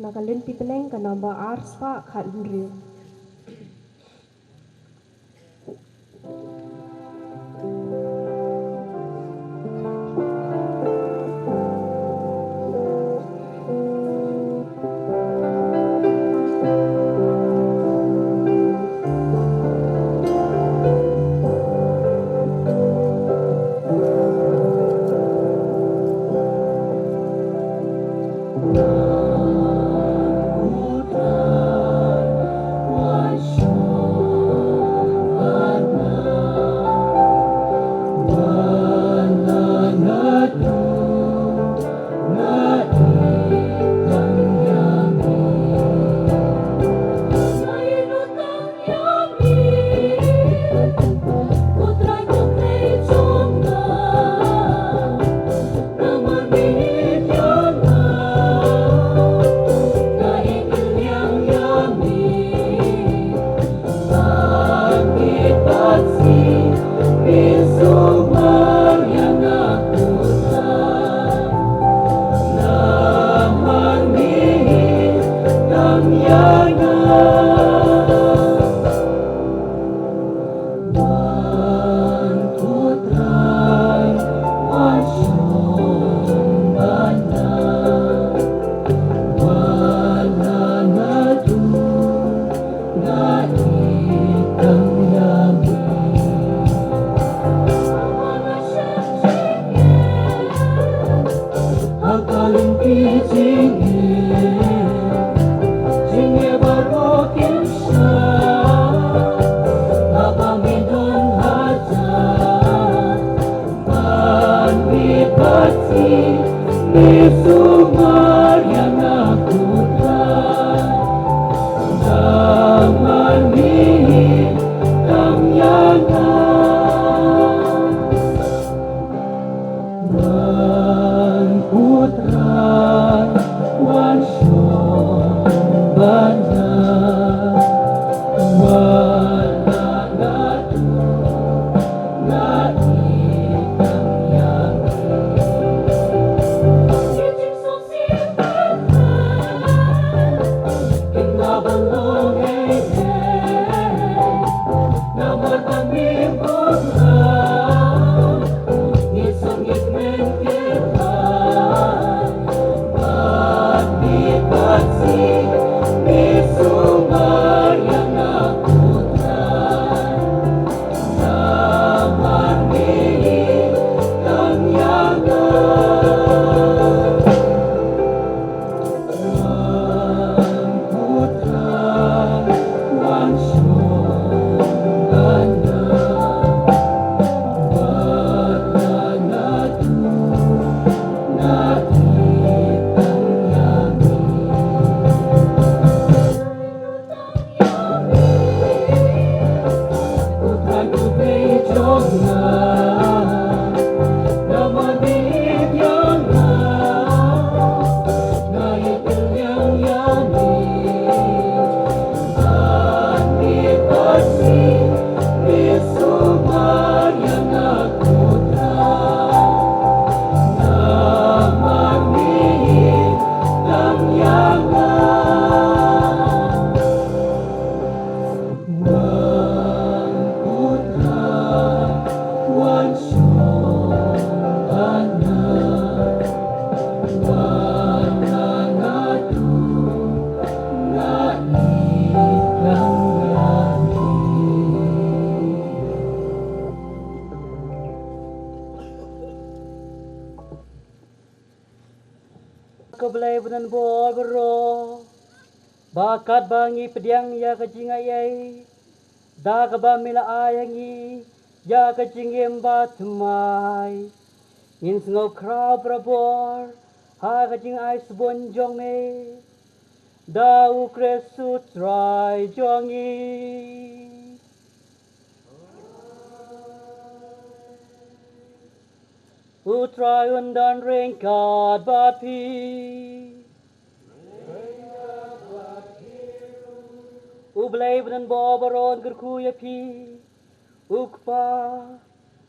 Na ka lynti bneng ka nombar ar spah khathynriew. Ko Blei ba don bor baroh, ba katba ngi pdiang ïa ka jingaiei, da kaba me la ai ha ngi ïa ka jingim bathymmai, ngin sngew khraw barabor ha ka jingai sbun jong me. Da U Khrist U Trai jong ngi. U Trai un don ryngkat bad phi. U Blei ba don bor baroh un kyrkhu ïa phi. U Kpa,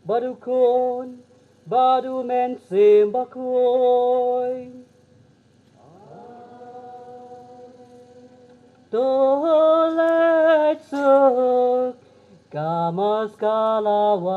bad u Khun bad u Mynsiem Bakhuid. To leit suk ka maska lawai.